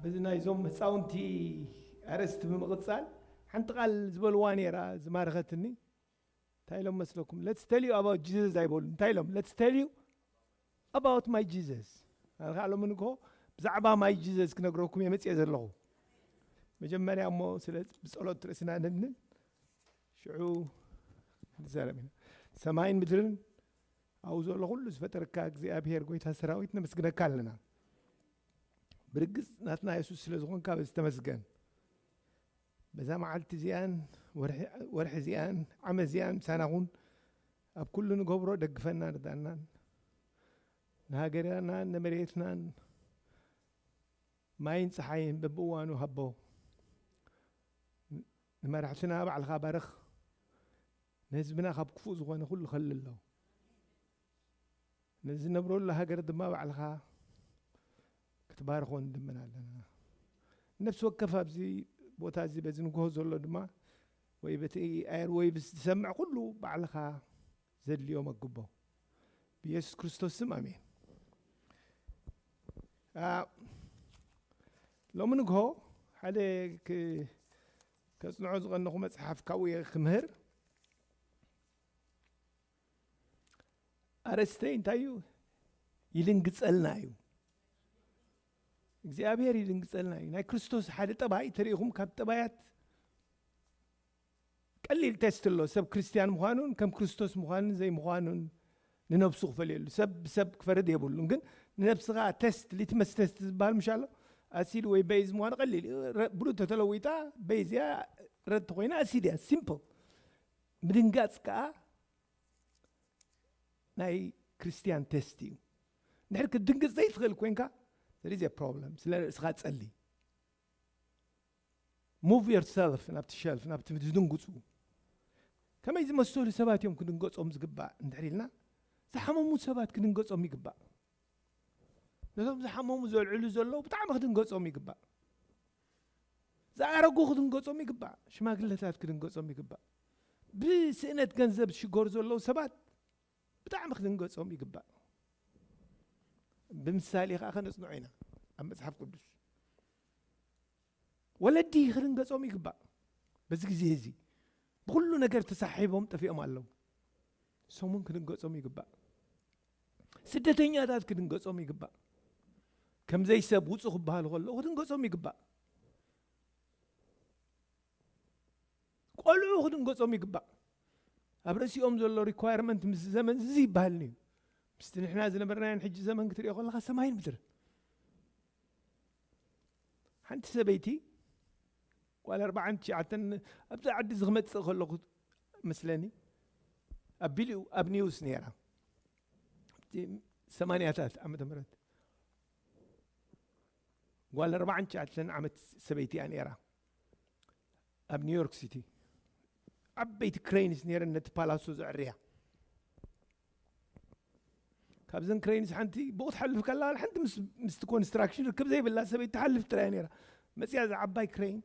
በዚ ናይዞም ህፃውንቲ ኣርእስቲ ብምቕፃል ሓንቲ ቃል ዝበልዋ ነይራ ዝማረኸትኒ። እንታይ ኢሎም መስለኩም? Let's tell you about Jesus ኣይበሉ። እንታይ ኢሎም? Let's tell you about my Jesus። ኣነ ከዓ ሎሚ ንግሆ ብዛዕባ my Jesus ክነግረኩም እየ መፅየ ዘለኹ። መጀመርያ እሞ ስለ ብፀሎት ርእስና ነድንን ሽዑ ንዛረብ ኢና። ሰማይን ምድርን ኣብኡ ዘሎ ኩሉ ዝፈጠረካ እግዚኣብሔር ጎይታ ሰራዊት ነመስግነካ ኣለና። ብርግጽ ናትና የሱስ ስለ ዝኾንካ በዚ ተመስገን። በዛ መዓልቲ እዚኣን ወርሒ እዚኣን ዓመት እዚኣን ምሳና ኩን። ኣብ ኩሉ ንገብሮ ደግፈና ርዳናን ንሃገርናን ንመሬትናን ማይን ፀሓይን በብእዋኑ ሃቦ። ንመራሕትና ባዕልኻ ባርኽ። ንህዝብና ካብ ክፉእ ዝኾነ ኩሉ ከልሎ። ነዚ ነብረሉ ሃገር ድማ ባዕልኻ ክትባርኾ ንልምን ኣለና። ነፍሲ ወከፍ ኣብዚ ቦታ እዚ በዚ ንግሆ ዘሎ ድማ ወይ በቲ ኣየር ወይ ዝሰምዕ ኩሉ ባዕልኻ ዘድልዮ መግቦ። ብየሱስ ክርስቶስ ስም ኣሜን። ሎሚ ንግሆ ሓደ ከጽንዖ ዝቐነኹ መጽሓፍ ካብኡ እየ ክምህር። ኣርእስተይ እንታይ እዩ? ይድንግጸልና እዩ። እግዚኣብሔር ይድንግጸልና እዩ። ናይ ክርስቶስ ሓደ ጠባይ ተሪኢኹም ካብ ጠባያት ቀሊል ቴስት ኣሎ። ሰብ ክርስትያን ምዃኑን ከም ክርስቶስ ምዃኑን ዘይምዃኑን ንነብሱ ክፈልየሉ። ሰብ ብሰብ ክፈርድ የብሉን። ግን ንነብስኻ ቴስት፣ ሊትመስ ቴስት ዝበሃል ምሽ ኣሎ። ኣሲድ ወይ በይዝ ምዃኑ ቀሊል እዩ። ብሉ ተተለዊጣ በይዝ እያ፣ ረድ ተኮይና ኣሲድ እያ። ሲምፕል። ምድንጋጽ ከኣ ናይ ክርስትያን ቴስት እዩ። እንድሕር ክትድንግጽ ዘይትኽእል ኮይንካ፣ there is a problem። ስለ ርእስኻ ጸሊ። Move yourself ናብቲ ሸልፍ፣ ናብቲ ዝድንግጹ። ከመይ ዝመሰሉ ሰባት እዮም ክድንገጾም ዝግባእ እንድሕር ኢልና፣ ዝሓመሙ ሰባት ክድንገጾም ይግባእ። ነቶም ዝሓመሙ ዘልዕሉ ዘለዉ ብጣዕሚ ክድንገጾም ይግባእ። ዝኣረጉ ክድንገጾም ይግባእ። ሽማግለታት ክድንገጾም ይግባእ። ብስእነት ገንዘብ ዝሽገሩ ዘለዉ ሰባት ብጣዕሚ ክድንገጾም ይግባእ። ብምሳሌ ከዓ ከነጽንዖ ኢና ኣብ መጽሓፍ ቅዱስ። ወለዲ ክድንገጾም ይግባእ። በዚ ግዜ እዚ ብኹሉ ነገር ተሳሒቦም ጠፊኦም ኣለዉ። ሰሙን ክድንገጾም ይግባእ። ስደተኛታት ክድንገጾም ይግባእ። ከምዘይ ሰብ ውጹ ክበሃሉ ከለዉ ክድንገጾም ይግባእ። ቆልዑ ክድንገጾም ይግባእ። ኣብ ርእሲኦም ዘሎ ሪኳየርመንት ምስ ዘመን እዚ ይበሃልኒ እዩ። ምስቲ ንሕና ዝነበርናዮን ሕጂ ዘመን ክትሪኦ ከለኻ ሰማይን ምድርን። ሓንቲ ሰበይቲ ጓል ኣርባዓን ትሽዓተን ኣብዚ ዓዲ እዚ ክመጽእ ከለኹ መስለኒ ኣቢሉ ኣብ ኒውስ ነይራ። ኣብቲ ሰማንያታት ዓመተ ምህረት ጓል ኣርባዓን ትሽዓተን ዓመት ሰበይቲ እያ ነይራ። ኣብ ኒውዮርክ ሲቲ ዓበይቲ ክሬንስ ነይረን ነቲ ፓላሶ ዘዕርያ። ካብዘን ክሬንስ ሓንቲ ብኡ ትሓልፍ ከላ ሓንቲ ምስ- ምስቲ ኮንስትራክሽን ርክብ ዘይብላ ሰበይቲ ትሓልፍ ጥራይ ነይራ። መፅያ ዝዓባይ ክሬን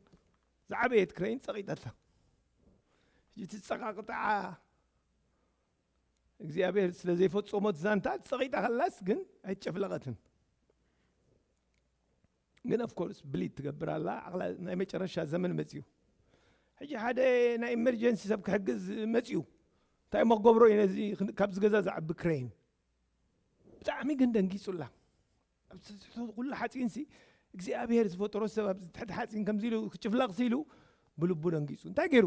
ዝዓበየት ክሬን ፀቂጠታ። ሕጂ እቲ ፀቃቅጣዓ እግዚኣብሔር ስለ ዘይፈጸሞት ዛንታ ፀቂጣ ከላስ ግን ኣይጨፍለቐትን። ግን ኦፍኮርስ ብሊድ ትገብር ኣላ። ዓቕላ ናይ መጨረሻ ዘመን መፅዩ። ሕጂ ሓደ ናይ ኢመርጀንሲ ሰብ ክሕግዝ መፅዩ እንታይ እሞ ክገብሮ እዩ ነዚ ካብ ዝገዛ ዝዓቢ ክሬን? ብጣዕሚ ግን ደንጊፁላ። ኩሉ ሓፂንሲ እግዚኣብሔር ዝፈጠሮ ሰብ ኣብዚ ትሕቲ ሓፂን ከምዚ ኢሉ ክጭፍላቕ ኢሉ ብልቡ ደንጊፁ እንታይ ገይሩ?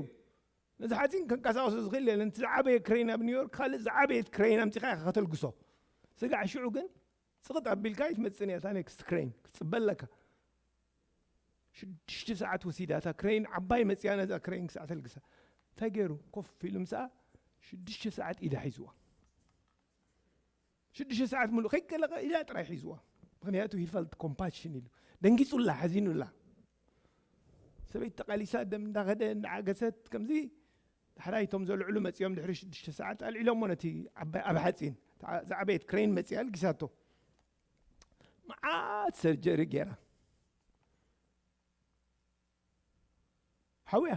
ነዚ ሓፂን ከንቀሳቀሶ ዝኽእል የለን። እቲ ዝዓበየ ክሬን ኣብ ኒውዮርክ ካልእ ዝዓበየት ክሬን ኣምፂኻ ኢኻ ከተልግሶ። ስጋዕ ሽዑ ግን ፅቕጥ ኣቢልካ ኣይትመፅን እያ እታ ኔክስት ክሬን ክትፅበ ኣለካ። ሽዱሽተ ሰዓት ወሲዳ እታ ክሬን ዓባይ መፅያ ነዛ ክሬን ክሳዕ ተልግሳ እንታይ ገይሩ ኮፍ ኢሉ ምስኣ ሽዱሽተ ሰዓት ኢዳ ሒዝዋ። ሽዱሽተ ሰዓት ሙሉእ ከይቀለቐ ኢዳ ጥራይ ሒዝዋ። ምክንያቱ he felt compassion ኢሉ ደንጊፁላ ሓዚኑላ። ሰበይቲ ተቃሊሳ ደም እንዳኸደ እንዳዓገሰት ከምዚ ዳሕራይ እቶም ዘልዕሉ መፂኦም ድሕሪ ሽዱሽተ ሰዓት ኣልዒሎሞ ነቲ ዓባይ ኣብ ሓፂን ዝዓበየት ክሬን መፂኣ ኣልጊሳቶ። መዓት ሰርጀሪ ገይራ ሓውያ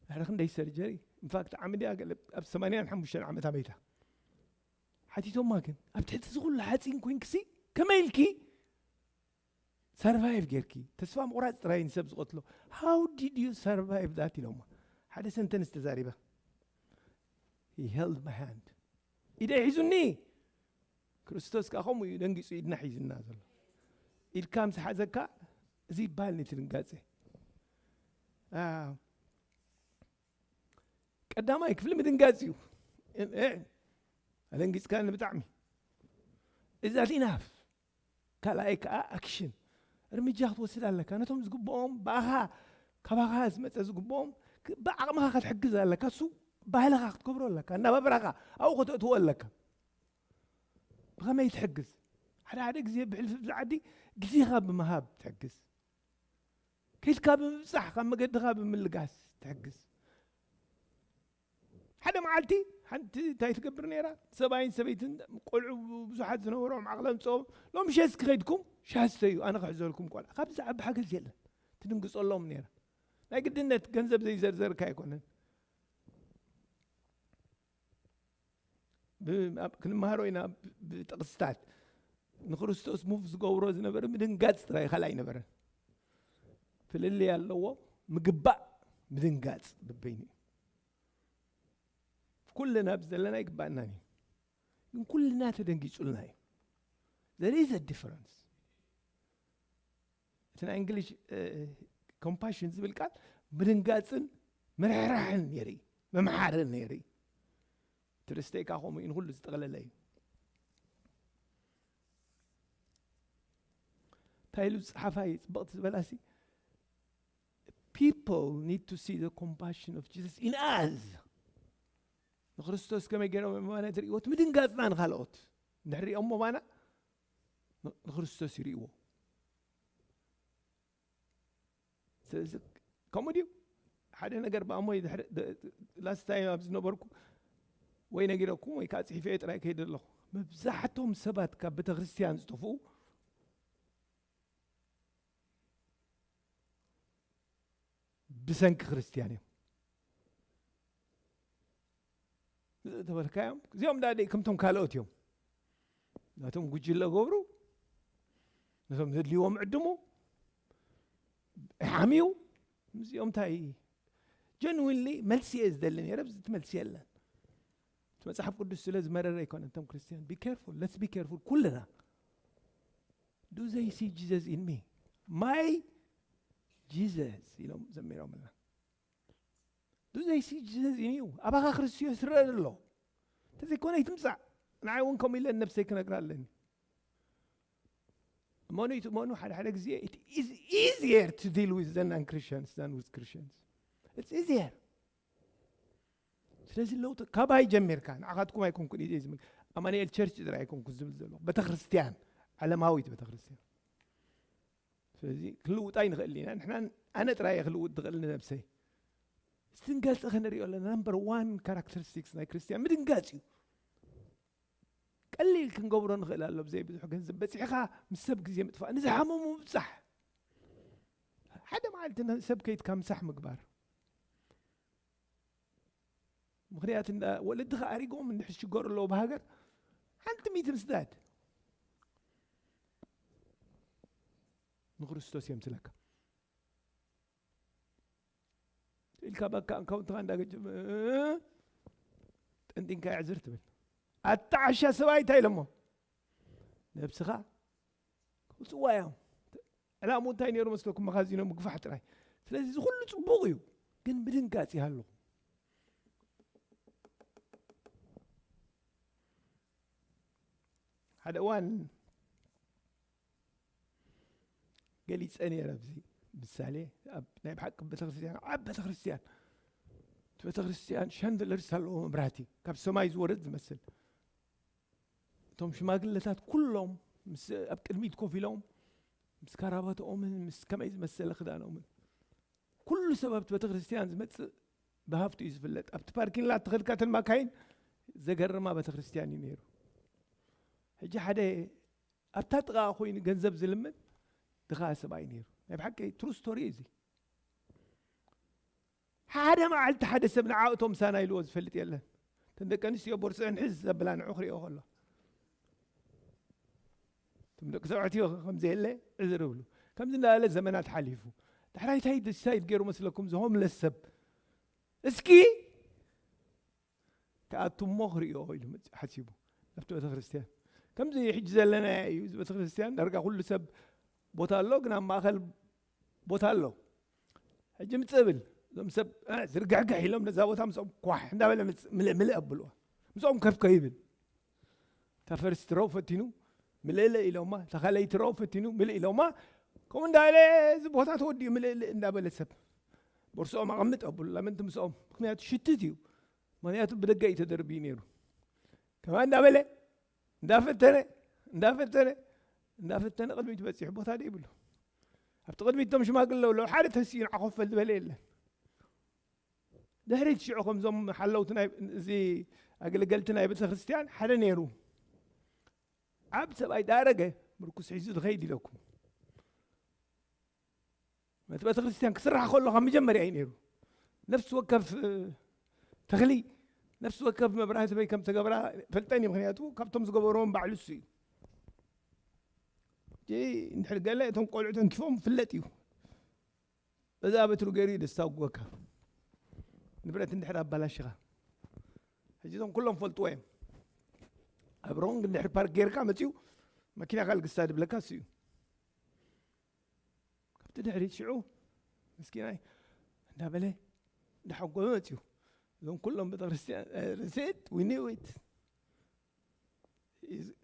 ድሕሪ ክንደይ ሰርጀሪ ኢንፋክት ዓመት እያ ገለ ኣብ ሰማንያን ሓሙሽተን ዓመት ኣበይታ ሓቲቶማ ግን ኣብ ትሕቲ ዝኩሉ ሓፂን ኮይንክሲ ከመይ ኢልኪ ሰርቫይቭ ጌርኪ፣ ተስፋ ምቑራፅ ጥራይ ንሰብ ዝቐትሎ። How did you survive that? ኢሎሞ ሓደ ሰንተንስ ተዛሪበ። He held my hand. ኢደይ ሒዙኒ። ክርስቶስ ከዓ ከምኡ እዩ ደንጊፁ ኢድና ሒዙና ዘሎ። ኢድካ ምስ ሓዘካ እዚ ይበሃል ነቲ ድንጋፀ። ቀዳማይ ክፍሊ ምድንጋፅ እዩ። ኣደንጊፅካኒ ብጣዕሚ። እዛ ኢናፍ ካልኣይ ከዓ ኣክሽን፣ እርምጃ ክትወስድ ኣለካ። ነቶም ዝግብኦም ብኣኻ፣ ካባኻ ዝመፀ ዝግብኦም ብዓቕምኻ ክትሕግዝ ኣለካ። እሱ ባህልኻ ክትገብሮ ኣለካ፣ እናባብራኻ ኣብኡ ከተእትዎ ኣለካ። ብኸመይ ትሕግዝ? ሓደ ሓደ ግዜ ብሕልፊ ብዛ ዓዲ ግዜኻ ብምሃብ ትሕግዝ። ከይድካ ብምብፃሕ፣ ካብ መገድኻ ብምልጋስ ትሕግዝ። ሓደ መዓልቲ ሓንቲ እንታይ ትገብር ነይራ? ሰብኣይን ሰበይትን ቆልዑ ብዙሓት ዝነበሮም ዓቕሎም ጾም፣ ሎም ሸስኪ ከይድኩም ሻስተዩ፣ ኣነ ክሕዘልኩም ቆልዓ። ካብዚ ዓቢ ሓገዝ የለን። ትድንግጸሎም ነይራ። ናይ ግድነት ገንዘብ ዘይዘርዘርካ ኣይኮነን። ክንመሃሮ ኢና ብጥቕስታት። ንክርስቶስ ሙቭ ዝገብሮ ዝነበረ ምድንጋፅ ጥራይ፣ ካልእ ኣይነበረን። ፍልልይ ኣለዎ። ምግባእ ምድንጋፅ ብበይኑ እዩ። ኩልና ኣብዚ ዘለና ይግባእና እዩ፣ ግን ኩልና ተደንጊፁልና እዩ። There is a difference። እቲ ናይ እንግሊሽ ኮምፓሽን ዝብል ቃል ምድንጋፅን ምርሕራሕን የርኢ፣ ምምሓርን የርኢ። ትርስተይካ ከምኡ እዩ፣ ንኩሉ ዝጠቕለለ እዩ። እንታይ ኢሉ ጸሓፋይ ጽብቕቲ ዝበላሲ? People need to see the compassion of Jesus in us. ንክርስቶስ ከመይ ገይሮም እማና ዝርእይዎ? እቲ ምድንጋጽና ንኻልኦት እንድሕር ሪኦሞ እማና ንክርስቶስ ይርእይዎ። ስለዚ ከምኡ ድዩ? ሓደ ነገር ብኣሞይ ድሕሪ ላስት ታይም ኣብ ዝነበርኩ ወይ ነጊረኩም ወይ ከዓ ፅሒፈዮ ጥራይ ከይደ ኣለኹ። መብዛሕቶም ሰባት ካብ ቤተክርስትያን ዝጠፍኡ ብሰንኪ ክርስትያን እዮም። ተበልካዮም እዚኦም ዳ ከምቶም ካልኦት እዮም። ነቶም ጉጅለ ገብሩ፣ ነቶም ዘድልይዎም ዕድሙ ሓምዩ። እዚኦም እንታይ ጀንዊንሊ መልሲ እየ ዝደሊ ነይረ፣ ብዚ መልሲ የለን። እቲ መፅሓፍ ቅዱስ ስለ ዝመረረ ኣይኮነ። እቶም ክርስትያን be careful, let's be careful ኩልና። Do they see Jesus in me? My Jesus ኢሎም ዘሚሮምልና። Do they see Jesus in you? ኣባኻ ክርስቶስ ይረአ ዘሎ። እንተዘይኮነ ይትምፃእ። ንዓይ እውን ከምኡ ኢለ ነብሰይ ክነግራ ኣለኒ። እመኑ ይትእመኑ፣ ሓደ ሓደ ግዜ it is easier to deal with the non-Christians than with Christians. It's easier. ስለዚ ለውጢ ካባይ ጀሚርካ፣ ንዓኻትኩም ኣይኮንኩን ኢደ ዝምል ኣማኑኤል ቸርች ጥራይ ኣይኮንኩን ዝብል ዘሎ ቤተክርስትያን፣ ዓለማዊት ቤተክርስትያን። ስለዚ ክንልውጣ ይንኽእል ኢና ንሕና። ኣነ ጥራይ እየ ክልውጥ ዝኽእል ንነብሰይ። ስንገልፂ ክንሪኦ ኣለና። ነምበር ዋን ካራክተሪስቲክስ ናይ ክርስትያን ምድንጋፅ እዩ። ቀሊል ክንገብሮ ንኽእል ኣሎ ብዘይ ብዙሕ ገንዘብ በፂሕኻ ምስ ሰብ ግዜ ምጥፋእ፣ ንዝሓመሙ ምብፃሕ። ሓደ መዓልቲ ሰብ ከይድካ ምሳሕ ምግባር። ምኽንያት እንዳ ወለድኻ ኣሪጎም እንድሕር ሽገሩ ኣለዉ ብሃገር ሓንቲ ሚት ምስዳድ ንክርስቶስ የምስለካ። ኢልካ በካ ኣካውንትኻ እንዳገጀ ጠንጢንካ ይዕዝር ትብል። ኣታ ዓሻ ሰብኣይ እንታይ ኢሎሞ? ነብስኻ ክውፅዋ እዮም። ዕላሙ እንታይ ነይሩ መስለኩም? መኻዚኖ ምግፋሕ ጥራይ። ስለዚ እዚ ኩሉ ፅቡቕ እዩ፣ ግን ምድንጋፅ ይሃሉ። ሓደ እዋን ገሊፀ ነይረ ኣብዚ ምሳሌ ኣብ ናይ ብሓቂ ቤተክርስትያን፣ ኣብ ቤተክርስትያን እቲ ቤተክርስትያን ሻንደለርስ ኣለዎ፣ መብራህቲ ካብ ሰማይ ዝወርድ ዝመስል። እቶም ሽማግለታት ኩሎም ምስ ኣብ ቅድሚት ኮፍ ኢሎም ምስ ካራባትኦምን ምስ ከመይ ዝመሰለ ክዳኖምን ኩሉ ሰብ ኣብቲ ቤተክርስትያን ዝመፅእ ብሃፍቱ እዩ ዝፍለጥ። ኣብቲ ፓርኪንግ ላት ተኸድካተን ማካይን ዘገርማ ቤተክርስትያን እዩ ነይሩ። ሕጂ ሓደ ኣብታ ጥቓ ኮይኑ ገንዘብ ዝልምን ድኻ ሰብኣይ ነይሩ። ናይ ብሓቂ ትሩ ስቶሪ እዩ እዚ። ሓደ መዓልቲ ሓደ ሰብ ንዓ እቶም ሳና ኢልዎ ዝፈልጥ የለን። እተን ደቂ ኣንስትዮ ቦርስአን ሕዝ ዘብላ ንዑ ክሪኦ ከሎ እቶም ደቂ ተባዕትዮ ከምዘየለ ዕዝር እብሉ። ከምዚ እንዳበለ ዘመናት ሓሊፉ። ዳሕራይ እንታይ ዲሳይድ ገይሩ መስለኩም? እዚ ሆምለስ ሰብ እስኪ ክኣቱ እሞ ክርእዮ ኢሉ መጽ- ሓሲቡ ኣብቲ ቤተክርስትያን። ከምዚ ሕጂ ዘለና እዩ። እዚ ቤተክርስትያን ዳርጋ ኩሉ ሰብ ቦታ ኣሎ፣ ግን ኣብ ማእኸል ቦታ ኣሎ። ሕጂ ምጽእ ብል፣ እዞም ሰብ እ፣ ዝርግሕግሕ ኢሎም ነዛ ቦታ ምስኦም ኳሕ እንዳበለ ምጽ- ምልእ ምልእ ኣብልዋ። ምስኦም ከፍ ከይብል፣ እታ ፈርስት ሮው ፈቲኑ ምልእልእ ኢሎማ፣ እታ ካልኣይቲ ሮው ፈቲኑ ምልእ ኢሎማ። ከምኡ እንዳበለ እዚ ቦታ ተወዲኡ ምልእልእ እንዳበለ ሰብ ቦርስኦም ኣቐምጥ ኣብሉ ላመንቲ ምስኦም። ምክንያቱ ሽትት እዩ። ምክንያቱ ብደገ እዩ ተደርብዩ ነይሩ። ከማ እንዳበለ እንዳፈተነ እንዳፈተነ እንዳፈተነ ቅድሚት በፂሑ ቦታ ደይብሉ። ኣብቲ ቅድሚት እቶም ሽማግለ ኣለዉ። ሓደ ተሲኡ ንዓኾፈል ዝበለ የለን። ድሕሪት ሽዑ ከምዞም ሓለውቲ ናይ እዚ ኣገልገልቲ ናይ ቤተክርስትያን ሓደ ነይሩ። ዓብ ሰብኣይ ዳረገ ምርኩስ ሒዙ ዝኸይድ ኢለኩም። ነቲ ቤተክርስትያን ክስራሕ ከሎ ካብ መጀመርያ እዩ ነይሩ። ነፍሲ ወከፍ እ፣ ተኽሊ ነፍሲ ወከፍ መብራህቲ በይ ከም ተገብራ ፈልጠን እዩ። ምክንያቱ ካብቶም ዝገበርዎም ባዕሉ እሱ እዩ። ሕጂ እንድሕር ገለ እቶም ቆልዑ ተንኪፎም ፍለጥ እዩ። በዛ በትሩ ገይሩ እዩ ደስታ ውግወካ። ንብረት እንድሕር ኣባላሽኻ ሕጂ እዞም ኩሎም ፈልጥዎ እዮም። ኣብ ሮንግ እንድሕር ፓርክ ጌርካ መፅኡ መኪና ካልግሳ ድብለካ እሱ እዩ። ካብቲ ድሕሪት ሽዑ ምስኪናይ እንዳበለ እንዳሓጎመ መፅኡ። እዞም ኩሎም ቤተክርስትያን ርሴት ዊኒዊት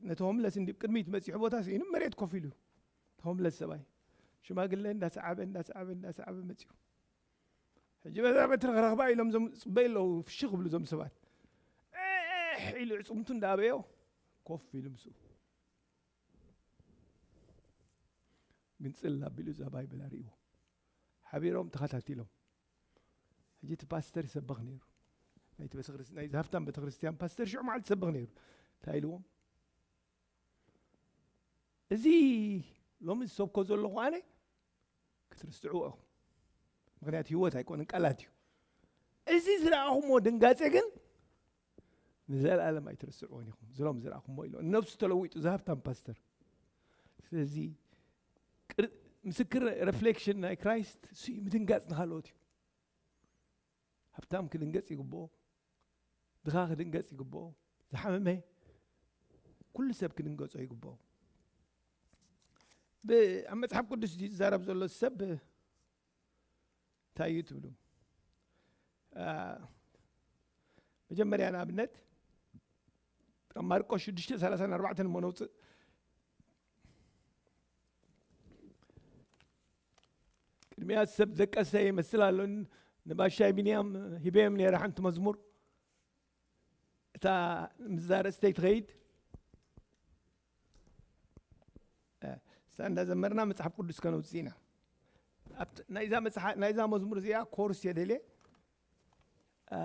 ነቲ ሆምለስ እንዲ ቅድሚት መፂሑ ቦታ ስኢኑ መሬት ኮፍ ኢሉ እቲ ሆምለስ ሰብኣይ ሽማግለ እንዳሰዓበ እንዳሰዓበ እንዳሰዓበ መፂኡ። ሕጂ በዛ በትሪ ክረኽባ ኢሎም ዞም ፅበይ ኣለዉ ፍሽኽ ክብሉ ዞም ሰባት። ኤሕ ኢሉ ዕፅምቱ እንዳኣበዮ ኮፍ ኢሉ ምስኡ ግንፅል ኣቢሉ እዛ ባይብል ኣርእዎ። ሓቢሮም ተኸታቲሎም። ሕጂ እቲ ፓስተር ይሰብኽ ነይሩ። ናይቲ ቤተክርስ- ናይ ሃፍታም ቤተክርስትያን ፓስተር ሽዑ መዓልቲ ይሰብኽ ነይሩ። እንታይ ኢልዎም? እዚ ሎሚ ዝሰብኮ ዘለኹ ኣነ ክትርስዕዎ ኢኹም። ምክንያቱ ህይወት ኣይኮነን፣ ቃላት እዩ። እዚ ዝረኣኹምዎ ድንጋጼ ግን ንዘለኣለም ኣይትርስዕዎን ኢኹም። ዝሎም ዝረኣኹምዎ ኢሎ ነብሱ ተለዊጡ ዝሃብታም ፓስተር። ስለዚ ቅር- ምስክር ሬፍሌክሽን ናይ ክራይስት እሱ እዩ። ምድንጋጽ ንኻልኦት እዩ። ሃብታም ክድንገጽ ይግብኦ፣ ድኻ ክድንገጽ ይግብኦ፣ ዝሓመመ ኩሉ ሰብ ክድንገጾ ይግብኦ። ብ- ኣብ መጽሓፍ ቅዱስ ዝዛረብ ዘሎ ሰብ እንታይ እዩ ትብሉ? አ፣ መጀመርያ ንኣብነት ኣብ ማርቆስ ሽዱሽተ ሰላሳ ኣርባዕተ እሞ ነውፅእ። ቅድሚያ ሰብ ደቀሰ ይመስል ኣሎ። ንባሻይ ቢንያም ሂበዮም ነይረ ሓንቲ መዝሙር፣ እታ ምስዛ ርእስተይ ትኸይድ። እ፣ እሳ እንዳዘመርና መጽሓፍ ቅዱስ ከነውፅእ ኢና። ኣብቲ- ናይዛ መጽሓ- ናይዛ መዝሙር እዚኣ ኮርስ የደልየ። አ፣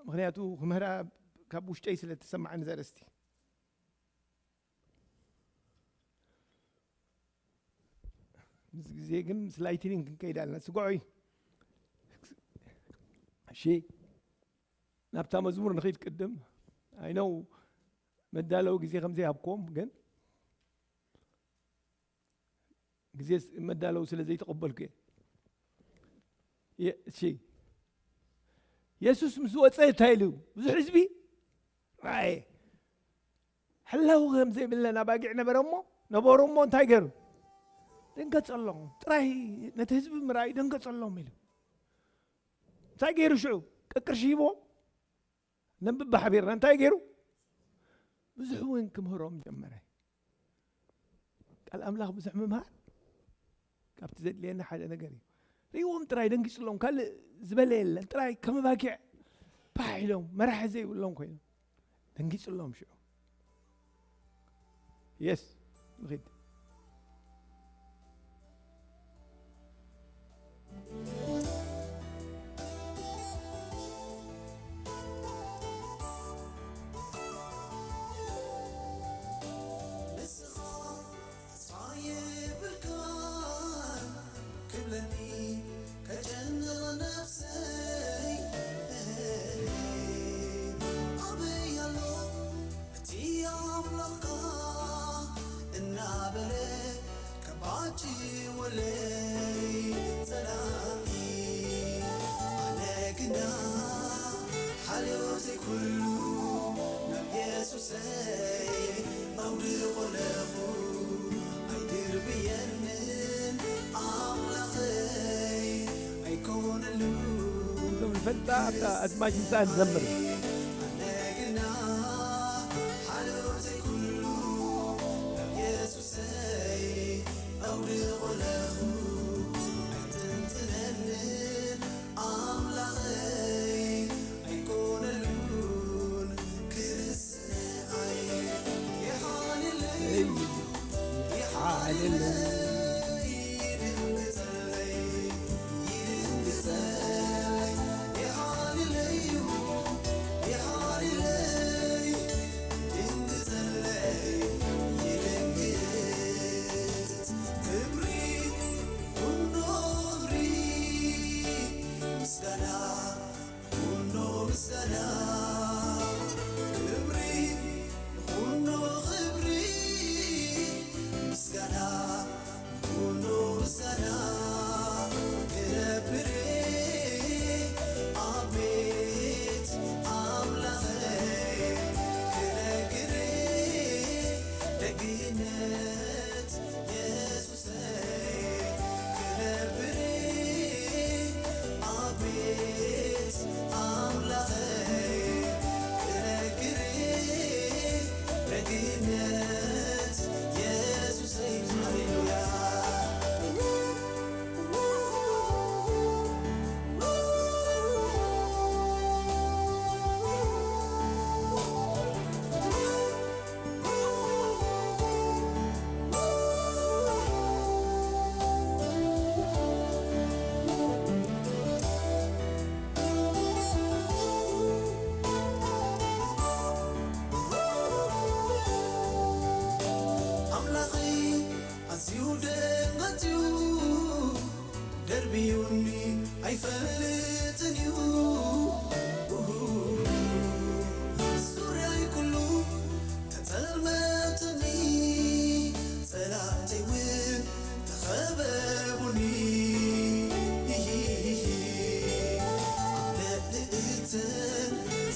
ምክንያቱ ክምህራ ካብ ውሽጠይ ስለ ተሰማዓኒ ዘርእስቲ። ምስ ግዜ ግን ምስ ላይትኒንግ ክንከይድ ኣለና። ስጉዑይ። እሺ፣ ናብታ መዝሙር ንኸይድ ቅድም። ኣይነው መዳለዊ ግዜ ከም ዘይሃብኩም ግን ግዜ ስ- መዳለዊ ስለ ዘይተቐበልኩ እየ። የ- እሺ፣ የሱስ ምስ ወፀ እንታይ ኢሉ? ብዙሕ ህዝቢ ራእየ። ሕላዊ ከም ዘይብለን ኣባጊዕ ነበረ እሞ ነበሩ እሞ እንታይ ገይሩ? ደንገጸሎም። ጥራይ ነቲ ህዝቢ ምርኣይ ደንገጸሎም ኢሉ እንታይ ገይሩ? ሽዑ ቀቅርሺ ሂቦ ነንብባ ሓቢርና እንታይ ገይሩ? ብዙሕ እውን ክምህሮም ጀመረ። ቃል ኣምላኽ ብዙሕ ምምሃር ካብቲ ዘድልየና ሓደ ነገር እዩ። ርእዎም ጥራይ ደንጊጽሎም፣ ካልእ ዝበለ የለን። ጥራይ ከም ኣባጊዕ ፓሕ ኢሎም መራሒ ዘይብሎም ኮይኖም ደንጊጽሎም። ሽዑ የስ ንኺድ። ንስኻ ተስፋ የብልካን ክብለኒ ከጨንቕ ነፍሰይ። ኣበይ ኣሎ እቲ ኣምላኽካ እና ወለይ ጸላኢ ኣነ ግና ሓልዮተይ ኩሉ ናብ የሱሰይ ኣውድቖ ኣለኹ። ኣይድርብየንን ኣምላኸይ ኣይኮነሉን እቶም ንፈልጣ ኣብታ ኣዝማች ህንፃ ንዘምር። ኣነ ግና ሓልዮተይ ኩሉ ናብ የሱሰይ ኣውድቖ ኣለኹ። ኣይትንትነንን ኣምላኸይ ኣይኮነሉን ክርስኣይ። ይሓልለይ፣ ይሓልለይ፣ ይድንግጸለይ፣ ይድንግጸለይ፣ ይሓልለይ፣ ይሓልለይ፣ ይድንግጸለይ፣ ይድንግጽ። ክብሪ ኩኖ ክብሪ ምስጋና ኩኖ ምስጋና ክብሪ ኩኖ ክብሪ ምስጋና ኩኖ ምስጋና ክነብር ኣብ ቤት ኣምላኸይ ክነግር ደግነት የሱሰይ ክነብር ኣብ ቤት ኣምላኸይ ክነግር ደግነት የሱሰይ። ሃሌሉያ። ኣምላኸይ ኣዝዩ ደንገጽዩ ደርብዩኒ ኣይፈልጥን እዩ። ዙርያይ ኩሉ ተጸልመትኒ፣ ጸላእተይ እውን ተኸበቡኒ። ኣብ ልዕሊ እተን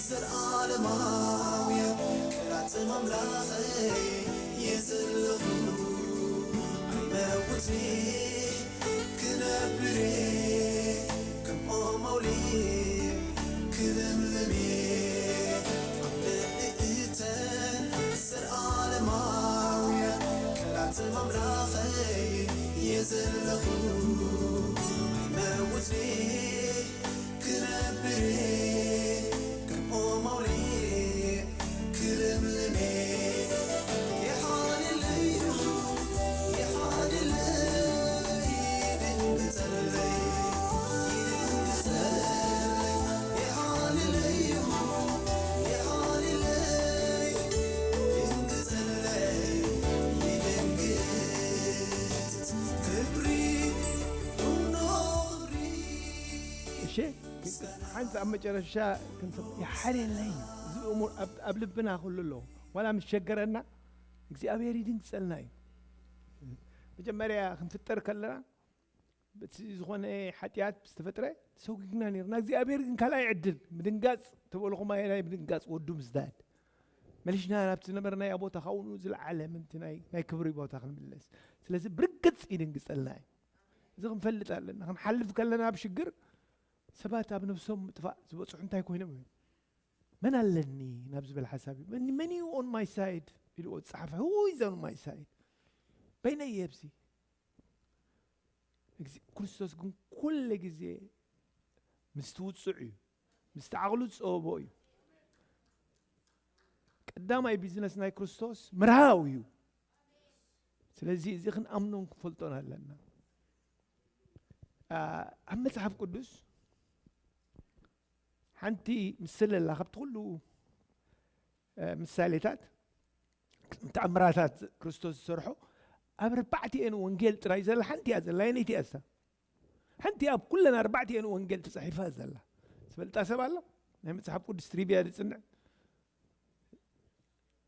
ዘለኣለማውያን ቃላት ኣምላኸይ እየ ዘለኹ። ኣይመውትን ክነብር ከም ኦም ኣውሊዕ ክልምልም ኣብ ልዕሊ እተን ዘለኣለማውያን ቃላት ኣምላኸይ እየ ዘለኹ። ኣይመውትን ክነብር ከም ኦም ኣውሊዕ ክልምልም። ይሓልለይ፣ ይሓልለይ፣ ይድንግጸለይ፣ ይድንግጸለይ፣ ይሓልለይ፣ ይሓልለይ፣ ይድንግጸለይ፣ ይድንግጽ። ክብሪ ኩኖ ክብሪ። እሺ፣ ሓንቲ ኣብ መጨረሻ ክንሰ-፣ ይሓልለይ። እዚ እሙን ኣብ፣ ኣብ ልብና ኩሉ ኣሎ። ዋላ ምስ ሸገረና እግዚኣብሔር ይድንግጸልና እዩ። መጀመርያ ክንፍጠር ከለና በቲ ዝኾነ ሓጢኣት ዝተፈጥረ ተሰጒግና ነርና። እግዚኣብሔር ግን ካልኣይ ዕድል ምድንጋጽ ተበልኹም ኣየናይ ምድንጋጽ ወዱ ምዝዳድ መሊሽና ናብቲ ዝነበርናዮ ቦታ ካብኡ ዝለዓለ ምንቲ ናይ፣ ናይ ክብሪ ቦታ ክንምለስ። ስለዚ ብርግጽ ይድንግጸልና እዩ። እዚ ክንፈልጥ ኣለና። ክንሓልፍ ከለና ኣብ ሽግር ሰባት ኣብ ነብሶም ምጥፋእ ዝበጽሑ እንታይ ኮይኖም እዮም? መን ኣለኒ ናብ ዝበል ሓሳብ እዩ። መን፣ መን እዩ on my side ኢልዎ ዝጸሓፈ? Who is on my side? በይነይ እየ ኣብዚ። እግዚ-፣ ክርስቶስ ግን ኩሉ ግዜ ምስ ትውጽዕ እዩ፣ ምስ ተዓቕሉ ዝጸበቦ እዩ። ቀዳማይ ቢዝነስ ናይ ክርስቶስ ምርሃው እዩ። ስለዚ እዚ ክንኣምኖን ክንፈልጦን ኣለና። ኣ፣ ኣብ መጽሓፍ ቅዱስ ሓንቲ ምስለ ኣላ፣ ካብቲ ኩሉ፣ እ፣ ምሳሌታት፣ ተኣምራታት ክርስቶስ ዝሰርሖ፣ ኣብ ኣርባዕቲኤን ወንጌል ጥራይ ዘላ ሓንቲ እያ ዘላ። ኣየነይቲ እያ እሳ? ሓንቲ ኣብ ኩለን ኣርባዕቲኤን ወንጌል ተጻሒፋ ዘላ። ዝፈልጣ ሰብ ኣሎ? ናይ መጽሓፍ ቅዱስ ትሪቪያ ዝጽንዕ?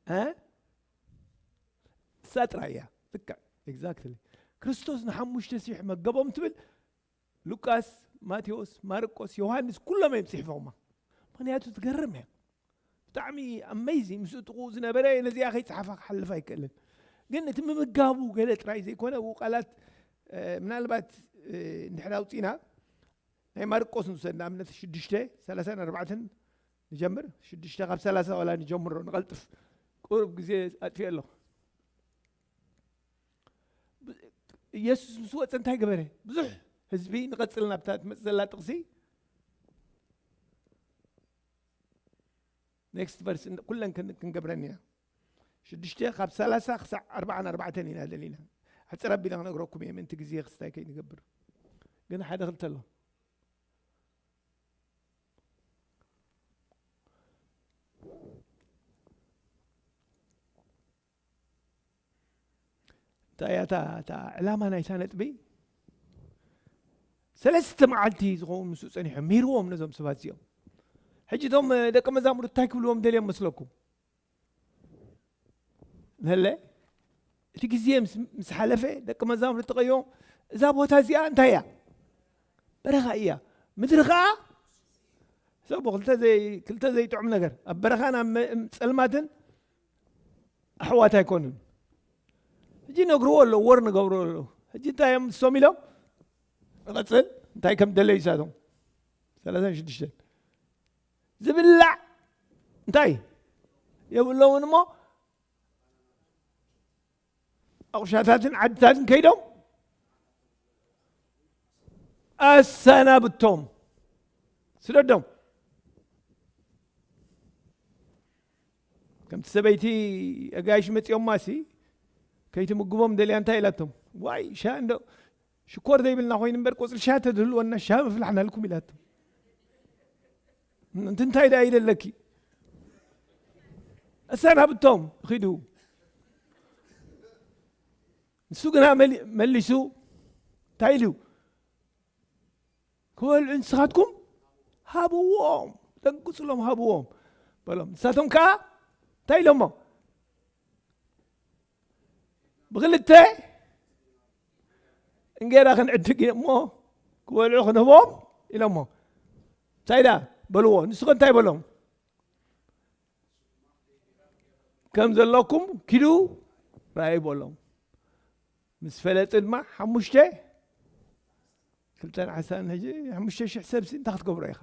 እ? እሳ ጥራይ እያ። ልክዕ። ኤግዛክትሊ። ክርስቶስ ንሓሙሽተ ሺሕ መገቦም ትብል ሉቃስ፣ ማቴዎስ፣ ማርቆስ፣ ዮሃንስ ኩሎም እዮም ጽሒፎማ። ምኽንያቱ ትገርም እያ። ብጣዕሚ ኣመይዚንግ። ምስኡ ጥቕኡ ዝነበረ ነዚኣ ከይጸሓፋ ክሓልፍ ኣይክእልን። ግን እቲ ምምጋቡ ገለ ጥራይ ዘይኮነ፣ ብኡ ቃላት ምናልባት እንድሕር ኣውፂና ናይ ማርቆስ ንውሰድ። ንኣብነት ሽዱሽተ ሰላሳን ኣርባዕተን ንጀምር። ሽዱሽተ ካብ ሰላሳ ዋላ ንጀምሮ ንቐልጥፍ፣ ቁሩብ ግዜ ኣጥፊኤ ኣለኹ። ኢየሱስ ምስ ወፀ እንታይ ገበረ? ብዙሕ ህዝቢ፣ ንቐፅል ናብታ ትመፅእ ዘላ ጥቕሲ፣ ኔክስት ቨርስ ኩለን ክንገብረን ኢና። ሽዱሽተ ካብ ሰላሳ ክሳዕ ኣርባዓን ኣርባዕተን ኢና ደሊና። ሕፅር ኣቢለ ክነግረኩም እየ፣ ምእንቲ ግዜ ክስታይ ከይንገብር። ግን ሓደ ክልተ ኣሎ። እንታይ እያ እታ ዕላማ ናይታ ነጥቢ? ሰለስተ መዓልቲ ዝኸውን ምስኡ ፀኒሖም፣ ምሂርዎም ነዞም ሰባት እዚኦም። ሕጂ እቶም ደቂ መዛሙርቱ እንታይ ክብልዎም ደልዮም መስለኩም? ነለ እቲ ግዜ ምስ ሓለፈ ደቂ መዛሙርቱ ተቐዮም፣ እዛ ቦታ እዚኣ እንታይ እያ? በረኻ እያ። ምድሪ ኸዓ ሰብ ክልተ ዘይጥዑም ነገር፣ ኣብ በረኻን ኣብ ፀልማትን ኣሕዋት ኣይኮኑን። ሕጂ ነግርዎ ኣለዉ፣ ወር ንገብሮ ኣለዉ። ሕጂ እንታይ እዮም ንሶም ኢሎም? ንቐፅል እንታይ ከም ደለዩ ሳቶም ሰላሳን ሽዱሽተን ዝብላዕ እንታይ የብሎምን እሞ ኣቑሻታትን ዓድታትን ከይዶም ኣሰናብቶም፣ ስደዶም። ከምቲ ሰበይቲ ኣጋይሽ መፂኦማ ሲ ከይትምግቦም ደልያ እንታይ ኢላቶም? ዋይ ሻ እንዶ ሽኮር ዘይብልና ኮይኑ እምበር ቁፅሪ ሻ ተድህልወና ሻ ምፍላሕናልኩም ኢላቶም። እንቲ እንታይ ደኣ ኢለ ኣለኪ? ኣሰናብቶም ኺዱ። ንሱ ግና መሊሱ እንታይ ኢሉ? ክበልዑ ንስኻትኩም ሃብዎም፣ ደንግፅሎም፣ ሃብዎም በሎም። ንሳቶም ከዓ እንታይ ኢሎሞ? ብክልተ እንጌራ ክንዕድግ እሞ ክበልዑ ክንህቦም ኢሎሞ። እንታይ ዳ በልዎ? ንስኸ እንታይ በሎም? ከም ዘለኩም ኪዱ ራእይ በሎም። ምስ ፈለጡ ድማ ሓሙሽተ ክልተን ዓሰርተን ሕጂ ሓሙሽተ ሽሕ ሰብሲ እንታይ ክትገብሮ ኢኻ?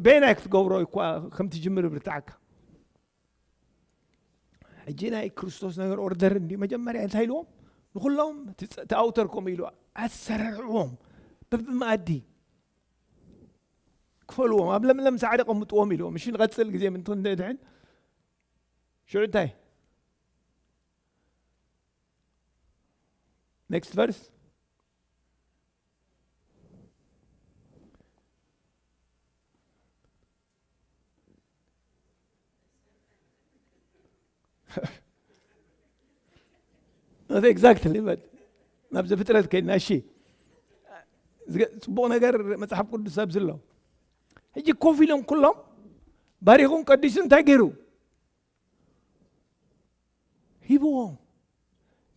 በየናይ ክትገብሮ እኳ ከም ትጅምር ብርትዓካ። ሕጂ ናይ ክርስቶስ ነገር ኦርደር እንዲ መጀመርያ እንታይ ኢልዎም? ንኩሎም እቲ ኣውተር ከምኡ ኢሉ ኣሰራርዕዎም። በብመኣዲ ክፈልዎም፣ ኣብ ለምለም ሳዕሪ ቀምጥዎም ኢልዎም። እሺ ንቐፅል ግዜ ምንትን ድሕን ሽዑ እንታይ? ኔክስት ቨርስ። Not exactly, but ናብ ዘፍጥረት ከይድና። እሺ፣ ጽቡቕ ነገር መጽሓፍ ቅዱስ ኣብዚ ኣሎ። ሕጂ ኮፍ ኢሎም ኩሎም ባሪኹም ቀዲሱ እንታይ ገይሩ? ሂብዎም።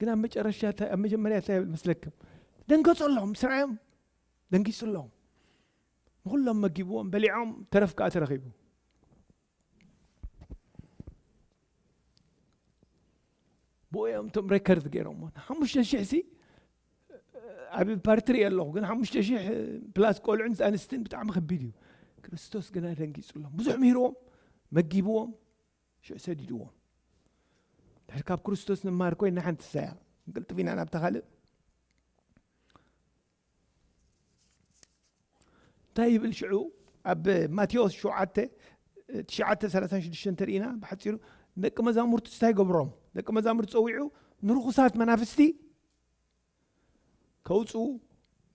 ግን ኣብ መጨረሻ፣ ኣብ መጀመርያ እንታይ መስለክም? ደንገጸሎም፣ ስራዮም ደንጊጹሎም። ንኹሎም መጊብዎም፣ በሊዖም፣ ተረፍ ከዓ ተረኺቡ። ብኡ እዮም እቶም ሬከርድ ገይሮሞ። ሓሙሽተ ሽሕ ሲ ኣብ ፓርትሪ ኣለኹ፣ ግን ሓሙሽተ ሽሕ ፕላስ ቆልዑን ኣንስትን ብጣዕሚ ከቢድ እዩ። ክርስቶስ ግና ደንጊጹሎም። ብዙሕ ምሂርዎም፣ መጊብዎም፣ ሽዑ ሰዲድዎም። ድሕሪ ካብ ክርስቶስ ንመሃር ኮይና ሓንቲ ሳያ። ቅልጥፍ ኢና ናብታ ካልእ። እንታይ ይብል ሽዑ? ኣብ ማቴዎስ ሸውዓተ፣ ትሽዓተ ሰላሳን ሽዱሽተን ተርኢና ብሓጺሩ፣ ደቂ መዛሙርቱ እንታይ ገብሮም? ደቂ መዛሙርቱ ጸዊዑ ንርኹሳት መናፍስቲ ከውፅኡ፣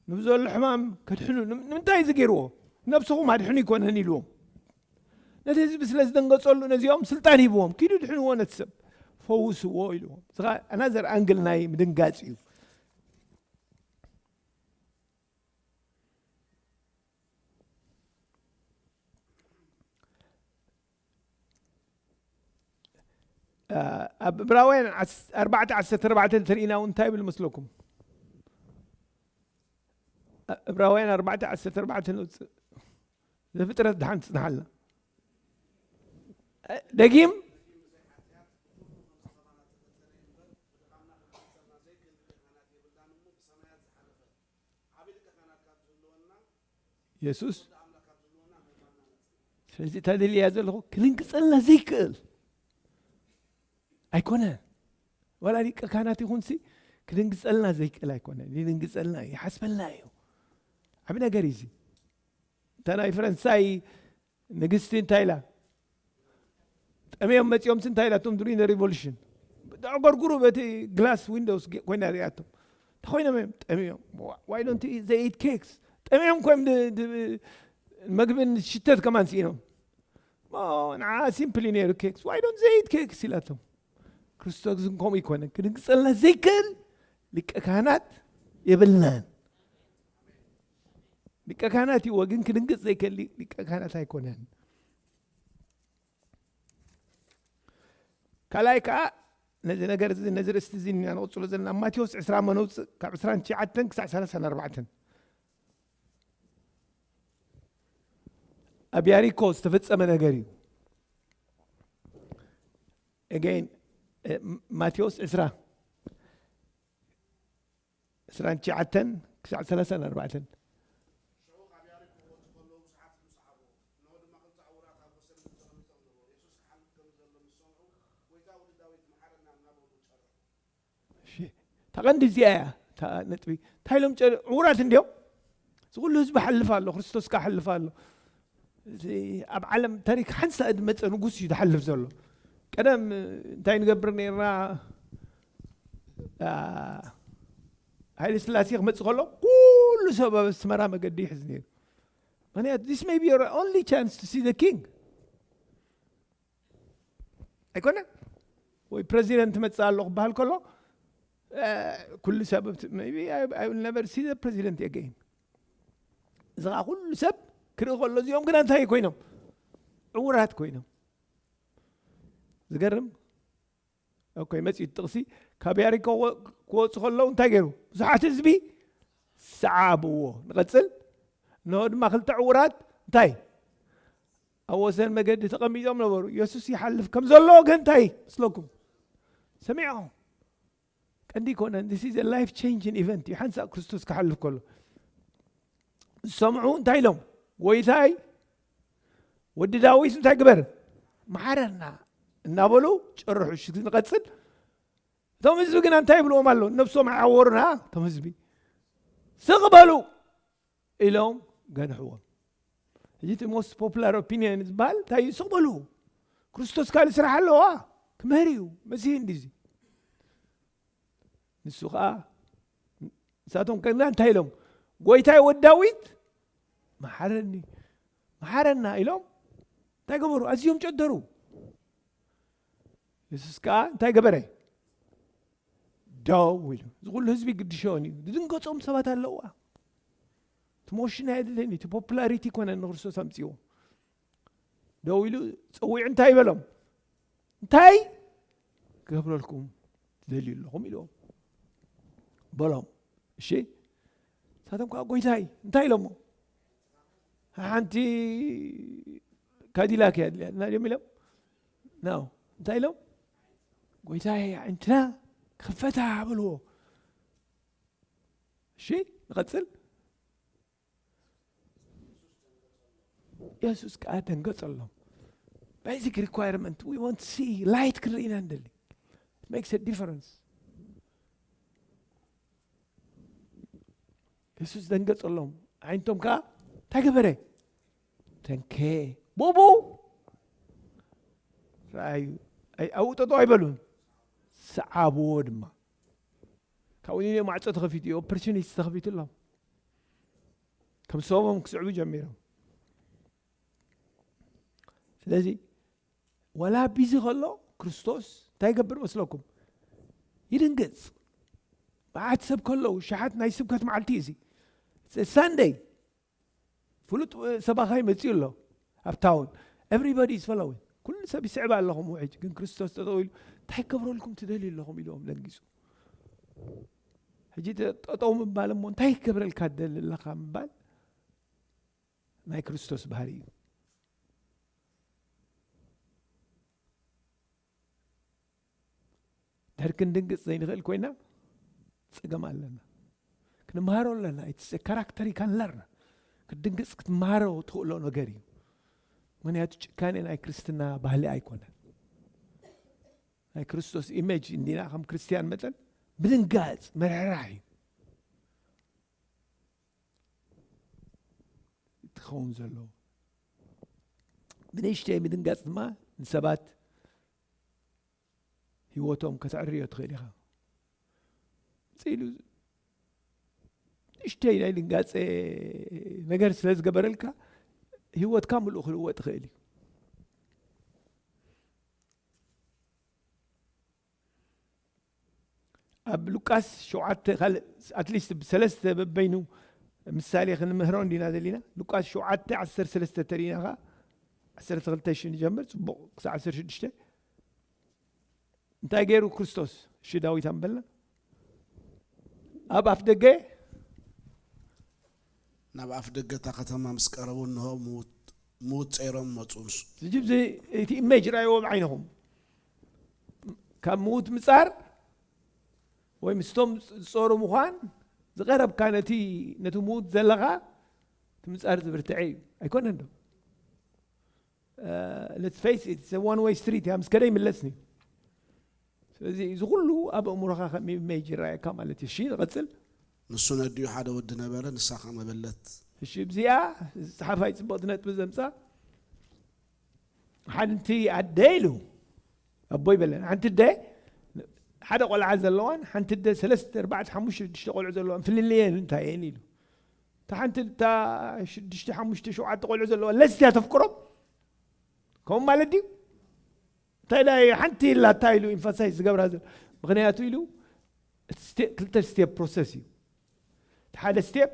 ንብዘሎ ሕማም ከድሕኑ። ንምንታይ እዚ ገይርዎ? ነብስኹም ኣድሕኑ ይኮነን ኢልዎም። ነቲ ህዝቢ ስለ ዝደንገጸሉ ነዚኦም ስልጣን ሂብዎም፣ ኪዱ ድሕንዎ ነቲ ሰብ፣ ፈውስዎ ኢልዎም። እዚ ከዓ ኣናዘር ኣንግል ናይ ምድንጋጽ እዩ። ኣብ ዕብራውያን ኣርባዕተ ዓሰርተ ኣርባዕተ እንተርኢና እውን እንታይ ይብል መስለኩም? ዕብራውያን ኣርባዕተ ዓሰርተ ኣርባዕተ ንውፅእ። ዘፍጥረት ደሓን ትጽንሓልና። ደጊም የሱስ። ስለዚ እታ ደልያ ዘለኹ ክድንግጸልና ዘይክእል ኣይኮነ። ዋላ ሊቀ ካህናት ይኹንሲ ክድንግጸልና ዘይክእል ኣይኮነ። ይድንግጸልና እዩ፣ ይሓስበልና እዩ። ዓቢ ነገር እዩ እዚ። እታ ናይ ፈረንሳይ ንግስቲ እንታይ ኢላ? ጠምዮም መጺኦምሲ እንታይ ኢላቶም? ዱሪን ሪቮሉሽን ብተዕጎርጉሩ በቲ ግላስ ዊንዶውስ ኮይና ሪኣቶም። እንታይ ኮይኖም እዮም ጠምዮም? ዋይ ዶንት ዘይ ኢት ኬክስ? ጠምዮም ኮይም ድ- ድ- መግብን ሽተት ከማን ስኢኖም። ንዓ ሲምፕሊ ነይሩ ኬክስ። ዋይ ዶንት ዘይ ኢት ኬክስ ኢላቶም። ክርስቶስ ግን ከምኡ ይኮነ። ክድንግጸልና ዘይክእል ሊቀ ካህናት የብልናን። ሊቀ ካህናት ይዎ ግን ክድንግጽ ዘይክእል ሊ- ሊቀ ካህናት ኣይኮነን። ካልኣይ ከዓ ነዚ ነገር እዚ ነዚ ርእስቲ እዚ ኢና ንቕጽሎ ዘለና ኣብ ማቴዎስ ዕስራ መነውፅእ ካብ ዕስራን ትሽዓተን ክሳዕ ሰላሳን ኣርባዕተን ኣብ ያሪኮ ዝተፈጸመ ነገር እዩ። Again ማቴዎስ ዕስራ ዕስራን ትሽዓተን ክሳዕ ሰላሳን ኣርባዕተን። ሽዑ ካብ ያሪኮ ክወጹ ከለዉ ብዙሓት ህዝቢ ሰዓብዎ። እንሆ ድማ ክልተ ዕዉራት ኣብ ወሰን ህዝቢ ተቐሚጦም ነበሩ። የሱስ ክሓልፍ ከም ዘሎ ምስ ሰምዑ፣ "ጐይታ፣ ወዲ ዳዊት፣ መሓረና" እናበሉ ጨርሑ። እሺ፣ እታ ቀንዲ እዚኣ እያ እታ ነጥቢ። እንታይ ኢሎም ጨር-፣ ዕዉራት እንድዮም? እዚ ኩሉ ህዝቢ ሓልፍ ኣሎ፣ ክርስቶስ ከኣ ሓልፍ ኣሎ። እዚ ኣብ ዓለም ታሪክ ሓንሳእ ዝመጸ ንጉስ እዩ ዝሓልፍ ዘሎ። ቀደም እንታይ ንገብር ነይርና? አ፣ ሃይለ ስላሴ ክመጽእ ከሎ ኩሉ ሰብ ኣብ ኣስመራ መገዲ ይሕዝ ነይሩ። ምክንያቱ this may be your only chance to see the king ኣይኮነ? ወይ ፕረዚደንት መጽእ ኣሎ ክበሃል ከሎ አ፣ ኩሉ ሰብ ኣብቲ- maybe I, I will never see the president again። እዚ ከዓ ኩሉ ሰብ ክርኢ ከሎ እዚኦም ግና እንታይ ኮይኖም? ዕዉራት ኮይኖም። ዝገርም። ኦኬ፣ መጺኡ ጥቕሲ ካብ ያሪኮ ወ- ክወጹ ከለዉ እንታይ ገይሩ? ብዙሓት ህዝቢ ሰዓብዎ። ንቐጽል። እንሆ ድማ ክልተ ዕዉራት እንታይ ኣብ ወሰን መገዲ ተቐሚጦም ነበሩ። የሱስ ይሓልፍ ከም ዘሎ ግን እንታይ መስለኩም? ሰሚዖም። ቀንዲ ኣይኮነን። This is a life changing event እዩ። ሓንሳእ ክርስቶስ ክሓልፍ ከሎ ዝሰምዑ እንታይ ኢሎም? "ጎይታይ፣ ወዲ ዳዊት እንታይ ግበር? መሓረና" እናበሉ ጨርሑ። እሺ ንቐጽል። እቶም ህዝቢ ግና እንታይ ይብልዎም ኣሎ? ነብሶም ኣይዓወሩና እቶም ህዝቢ። "ስቕ በሉ" ኢሎም ገንሕዎም። ሕጂ እቲ most popular opinion ዝበሃል እንታይ እዩ? ስቕ በሉ፣ ክርስቶስ ካልእ ስራሕ ኣለዋ፣ ክምህር እዩ፣ መሲህ እንዲዚ። ንሱ ከዓ ንሳቶም ከና እንታይ ኢሎም? "ጎይታይ ወዲ ዳዊት መሓረኒ፣ መሓረና" ኢሎም እንታይ ገበሩ? ኣዝዮም ጨደሩ። የሱስ ከዓ እንታይ ገበረ? ደው ኢሉ። እዚ ኩሉ ህዝቢ ግድሾን እዩ። ዝድንገጾም ሰባት ኣለዋ። እቲ ሞሽን ኣየድልን እዩ። እቲ ፖፑላሪቲ ኮነ ንክርስቶስ ኣምፅዎ። ደው ኢሉ ፀዊዑ እንታይ ይበሎም? "እንታይ ክገብረልኩም ትደልዩ ኣለኹም?" ኢልዎም በሎም። እሺ፣ ንሳቶም ከዓ "ጎይታይ" እንታይ ኢሎሞ? "ሓንቲ ካዲላክ እያ ድልያትና" ድዮም ኢሎም? ናው እንታይ ኢሎም? "ጎይታይ ኣዒንትና ክፈታ" በልዎ። እሺ ንቐጽል። የሱስ ከዓ ደንገጸሎም። Basic requirement we want to see light ክርኢ ኢና ንደሊ። Makes a difference። የሱስ ደንገጸሎም። ኣዒንቶም ከዓ እንታይ ገበረ? ተንከ። ቡቡ ረኣዩ። ኣይ- ኣብኡ ጠጠው ኣይበሉን፣ ሰዓብዎ ድማ። ካብኡ ንዮ ማዕጾ ተኸፊቱ እዩ፣ ኦፖርቹኒቲ ተኸፊቱ ኣሎ። ከም ሰቦም ክስዕቡ ጀሚሮም። ስለዚ ዋላ ቢዚ ከሎ ክርስቶስ እንታይ ይገብር መስለኩም? ይድንግጽ። መዓት ሰብ ከለዉ፣ ሸሓት ናይ ስብከት መዓልቲ እዩ እዚ። ሳንደይ ፍሉጥ ሰባኻይ መጺኡ ኣሎ ኣብ ታውን። Everybody is following። ኩሉ ሰብ ይስዕብ ኣለኹም ውሕጅ፣ ግን ክርስቶስ ጠጠው ኢሉ እንታይ ክገብረልኩም ትደልዩ ኣለኹም ኢልዎም ደንጊጹ። ሕጂ ጠጠው ምባል እሞ እንታይ ክገብረልካ ትደሊ ኣለኻ ምባል ናይ ክርስቶስ ባህሪ እዩ። ድሕር ክንድንግጽ ዘይንኽእል ኮይና ጸገም ኣለና። ክንምሃሮ ኣለና። It's a character you can learn. ክትድንግጽ ክትምሃሮ ትኽእሎ ነገር እዩ። ምክንያቱ ጭካኔ ናይ ክርስትና ባህሊ ኣይኮነን። ናይ ክርስቶስ ኢሜጅ እንዲና ከም ክርስትያን መጠን ምድንጋጽ ምርሕራሕ እዩ ትኸውን ዘለዎ። ብንእሽተይ ምድንጋጽ ድማ ንሰባት ህይወቶም ከተዕርዮ ትኽእል ኢኻ። ጽኢሉ ንእሽተይ ናይ ድንጋጸ ነገር ስለ ዝገበረልካ ህይወትካ ምሉእ ክልወጥ ይኽእል እዩ። ኣብ ሉቃስ ሸውዓተ ካልእ ኣትሊስት ብሰለስተ በበይኑ ምሳሌ ክንምህሮ እንዲና ዘለና። ሉቃስ ሸውዓተ ዓሰርተ ሰለስተ ተሪኢና ኸዓ ዓሰርተ ክልተ ሽዱሽተ ንጀምር፣ ጽቡቕ፣ ክሳብ ዓሰርተ ሽዱሽተ። እንታይ ገይሩ ክርስቶስ? እሺ፣ ዳዊት ኣንበልና። ኣብ ኣፍ ደገ ናብ ኣፍ ደገ እታ ከተማ ምስ ቀረቡ፣ እንሆ፣ ምዉት፣ ምዉት ጸይሮም መጹ። ንሱ ሕጂ እዚ እቲ ኢሜጅ ርኣይዎ ብዓይንኹም። ካብ ምዉት ምጻር ወይ ምስቶም ዝጾሩ ምዃን ዝቐረብካ ነቲ፣ ነቲ ምዉት ዘለኻ እቲ ምጻር ዝብርትዐ እዩ። ኣይኮነን ዶ? Let's face it, it's a one way street. ያ ምስ ከደ ይምለስኒ። ስለዚ እዚ ኩሉ ኣብ ኣእምሮኻ ከም ኢሜጅ ይረኣየካ ማለት እዩ። እሺ፣ ንቐጽል። ንሱ ነዲኡ ሓደ ወዲ ነበረ፣ ንሳ ኸዓ መበለት። እሺ፣ እዚኣ ጸሓፋይ ጽብቕቲ ነጥቢ ዘምጻ። ሓንቲ ኣደ ኢሉ፣ ኣቦ ይበለን። ሓንቲ ኣደ ሓደ ቆልዓ ዘለዋን ሓንቲ ኣደ ሰለስተ፣ ኣርባዕተ፣ ሓሙሽተ፣ ሽዱሽተ ቆልዑ ዘለዋን ፍልልየን እንታይ እየን ኢሉ። እታ ሓንቲ፣ እታ ሽዱሽተ፣ ሓሙሽተ፣ ሸውዓተ ቆልዑ ዘለዋ ለስትያ ተፍቅሮም ከምኡ ማለት ድዩ? እንታይ ኢላ ሓንቲ ኢላ እንታይ ኢሉ ኢንፋሳይዝ ዝገብራ ዘሎ? ምኽንያቱ ኢሉ እቲ ስቴ-፣ ክልተ ስቴፕ ፕሮሰስ እዩ። እቲ ሓደ ስቴፕ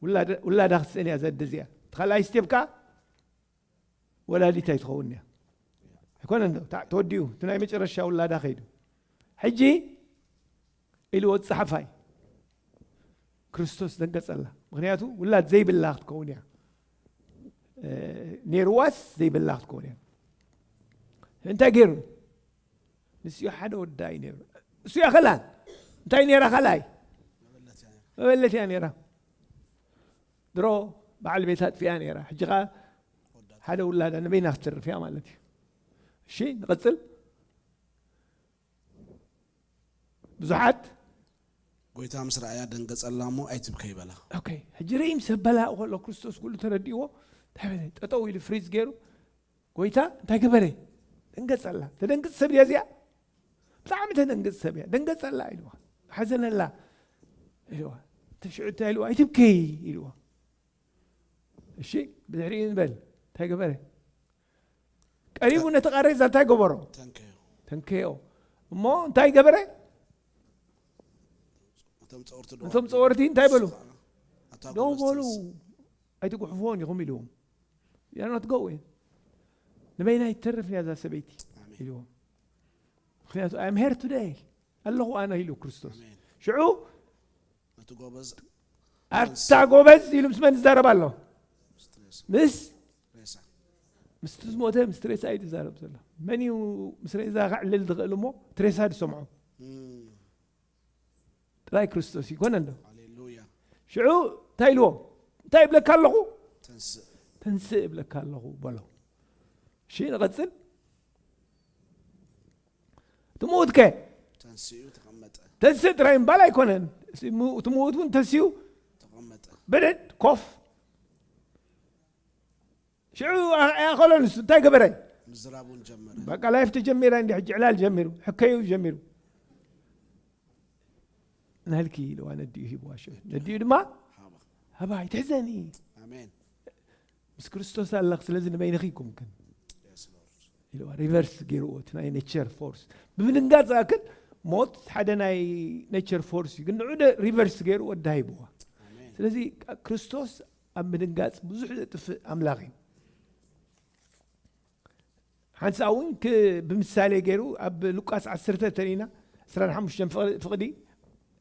ውላዳ፣ ውላዳ ክትስእን እያ ዘደ እዚኣ። እቲ ካልኣይ ስቴፕ ከኣ ወላዲት ኣይትኸውን እያ። ኣይኮነን ዶ? ታ-፣ ተወዲኡ፣ እቲ ናይ መጨረሻ ውላዳ ከይዱ። ሕጂ ኢልዎ ጸሓፋይ፣ ክርስቶስ ደንገጸላ። ምኽንያቱ ውላድ ዘይብላ ክትከውን እያ። እ፣ ኔርዋስ ዘይብላ ክትከውን እያ። እንታይ ገይሩ? ንስኡ ሓደ ወዳ እዩ ነይሩ። እሱ እያ ኸላን። እንታይ ነይራ ኸላይ? መበለት እያ ነይራ። ድሮ በዓል ቤታ ኣጥፊኣ ነይራ። ሕጂ ኸዓ ሓደ ውላዳ ንበይና ክትተርፍ እያ ማለት እዩ። እሺ፣ ንቐጽል። ብዙሓት ጎይታ ምስ ረኣያ ደንገጸላ እሞ ኣይትብከይ በላ። ኦኬ፣ ሕጂ ርኢ ምስ በላ ከሎ ክርስቶስ ኩሉ ተረዲእዎ፣ እንታይ በለ? ጠጠው ኢሉ ፍሪዝ ገይሩ፣ ጎይታ እንታይ ገበረ? ደንገጸላ። ተደንግጽ ሰብ ድያ እዚኣ? ብጣዕሚ ተደንግጽ ሰብ እያ። ደንገጸላ ኢልዋ። ሓዘነላ ኢልዋ። እቲ ሽዑ እንታይ ኢልዋ? ኣይትብከይ ኢልዋ። እሺ፣ ብድሕሪኡ ንበል። እንታይ ገበረ? ቀሪቡ ነቲ ቃሬዛ እንታይ ገበሮ? ተንከዮ። ተንከዮ። እሞ እንታይ ገበረ? እቶም ጸወርቲ ደው ነቶም ኣቢሉ ጸወርቲ እንታይ በሉ? ንሱ ኸኣ፣ "ኣታ ደው ጎበዝ በሉ። ተንስ-" ኣይትጉሕፍዎን ኢኹም ኢልዎም። "You are not going." ንበይና ይተርፍ እያ እዛ ሰበይቲ ኣሜን። ኢልዎም። ምኽንያቱ "I am here today." ኣለኹ ኣነ ኢሉ ክርስቶስ። ኣሜን። ሽዑ ነቲ ጎበዝ ኣታ ጎበዝ ኢሉ ምስ መን ይዛረብ ኣሎ? ምስ ትሬሳ። ምስ ምስቲ ዝሞተ ምስ ትሬሳ እዩ ዝዛረብ ዘሎ። መን እዩ ምስ ሬሳ ከዕልል ዝኽእል እሞ ትሬሳ ዝሰምዖ? እም። ጥራይ ክርስቶስ ይኮነ እንዶ። ሃሌሉያ። ሽዑ እንታይ ኢልዎ? እንታይ ይብለካ ኣለኹ? ተንስእ። ተንስእ ይብለካ ኣለኹ በሎ። እሺ፣ ንቐጽል። እቲ ምዉት ከ? ተንስኡ ተቐመጠ። ተንስእ ጥራይ ምባል ኣይኮነን። እቲ ምዉ-፣ እቲ ምዉት እውን ተንስኡ ተቐመጠ። ብድድ ኮፍ። ሽዑ ኣርኣያ ከሎ ንሱ እንታይ ገበረ? ምዝራብ እውን ጀመረ። በቃ ላይፍ ተጀሚራ እንዲ ሕጂ ዕላል ጀሚሩ፣ ሕከዩ ጀሚሩ። ናልኪ ኢልዋ ነዲኡ ሂብዋ ሽዑ። ነዲኡ ድማ ሃባ። ሃባ ኣይትሕዘኒ። ኣሜን። ምስ ክርስቶስ ኣለኽ፣ ስለዚ ንበይንኺ ኣይኮንክን። የስ ሎርድ። ኢልዋ ሪቨርስ ገይርዎ እቲ ናይ ኔቸር ፎርስ። ብምድንጋጽ ዝኣክል ሞት ሓደ ናይ ኔቸር ፎርስ እዩ፣ ግን ንዑ ደ-፣ ሪቨርስ ገይርዎ ዳሂብዋ። ኣሜን። ስለዚ ክርስቶስ ኣብ ምድንጋጽ ብዙሕ ዘጥፍእ ኣምላኽ እዩ። ሓንሳእ እውን ክ-፣ ብምሳሌ ገይሩ ኣብ ሉቃስ ዓሰርተ ተሪና ዕስራን ሓሙሽተን ፍቕ-፣ ፍቕዲ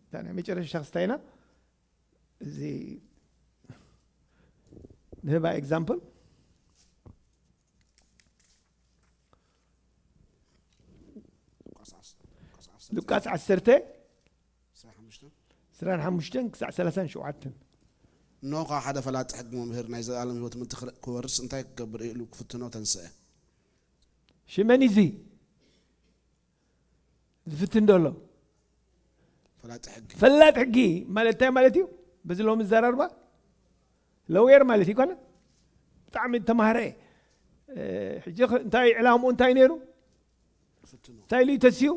እታ ናይ መጨረሻ ክስታይና እዚ ንህባ ኤግዛምፕል ሉቃስ ዓሰርተ ዕስራን ሓሙሽተን ክሳዕ ሰላሳን ሸውዓተን። እነሆ ከኣ ሓደ ፈላጢ ሕጊ መምህር ናይ ዘለኣለም ህይወት ምእንቲ ክወርስ እንታይ ክገብር እየ ኢሉ ክፍትኖ ተንስአ። ሽመን እዚ ዝፍትን ዘሎ ፈላጢ ሕጊ ፈላጥ ሕጊ ማለት እንታይ ማለት እዩ? በዚ ሎሚ ዘራርባ ለውየር ማለት ይኮነ ብጣዕሚ ተማህረ። ሕጂ እንታይ ዕላምኡ እንታይ ነይሩ? እንታይ ኢሉ ተስዩ?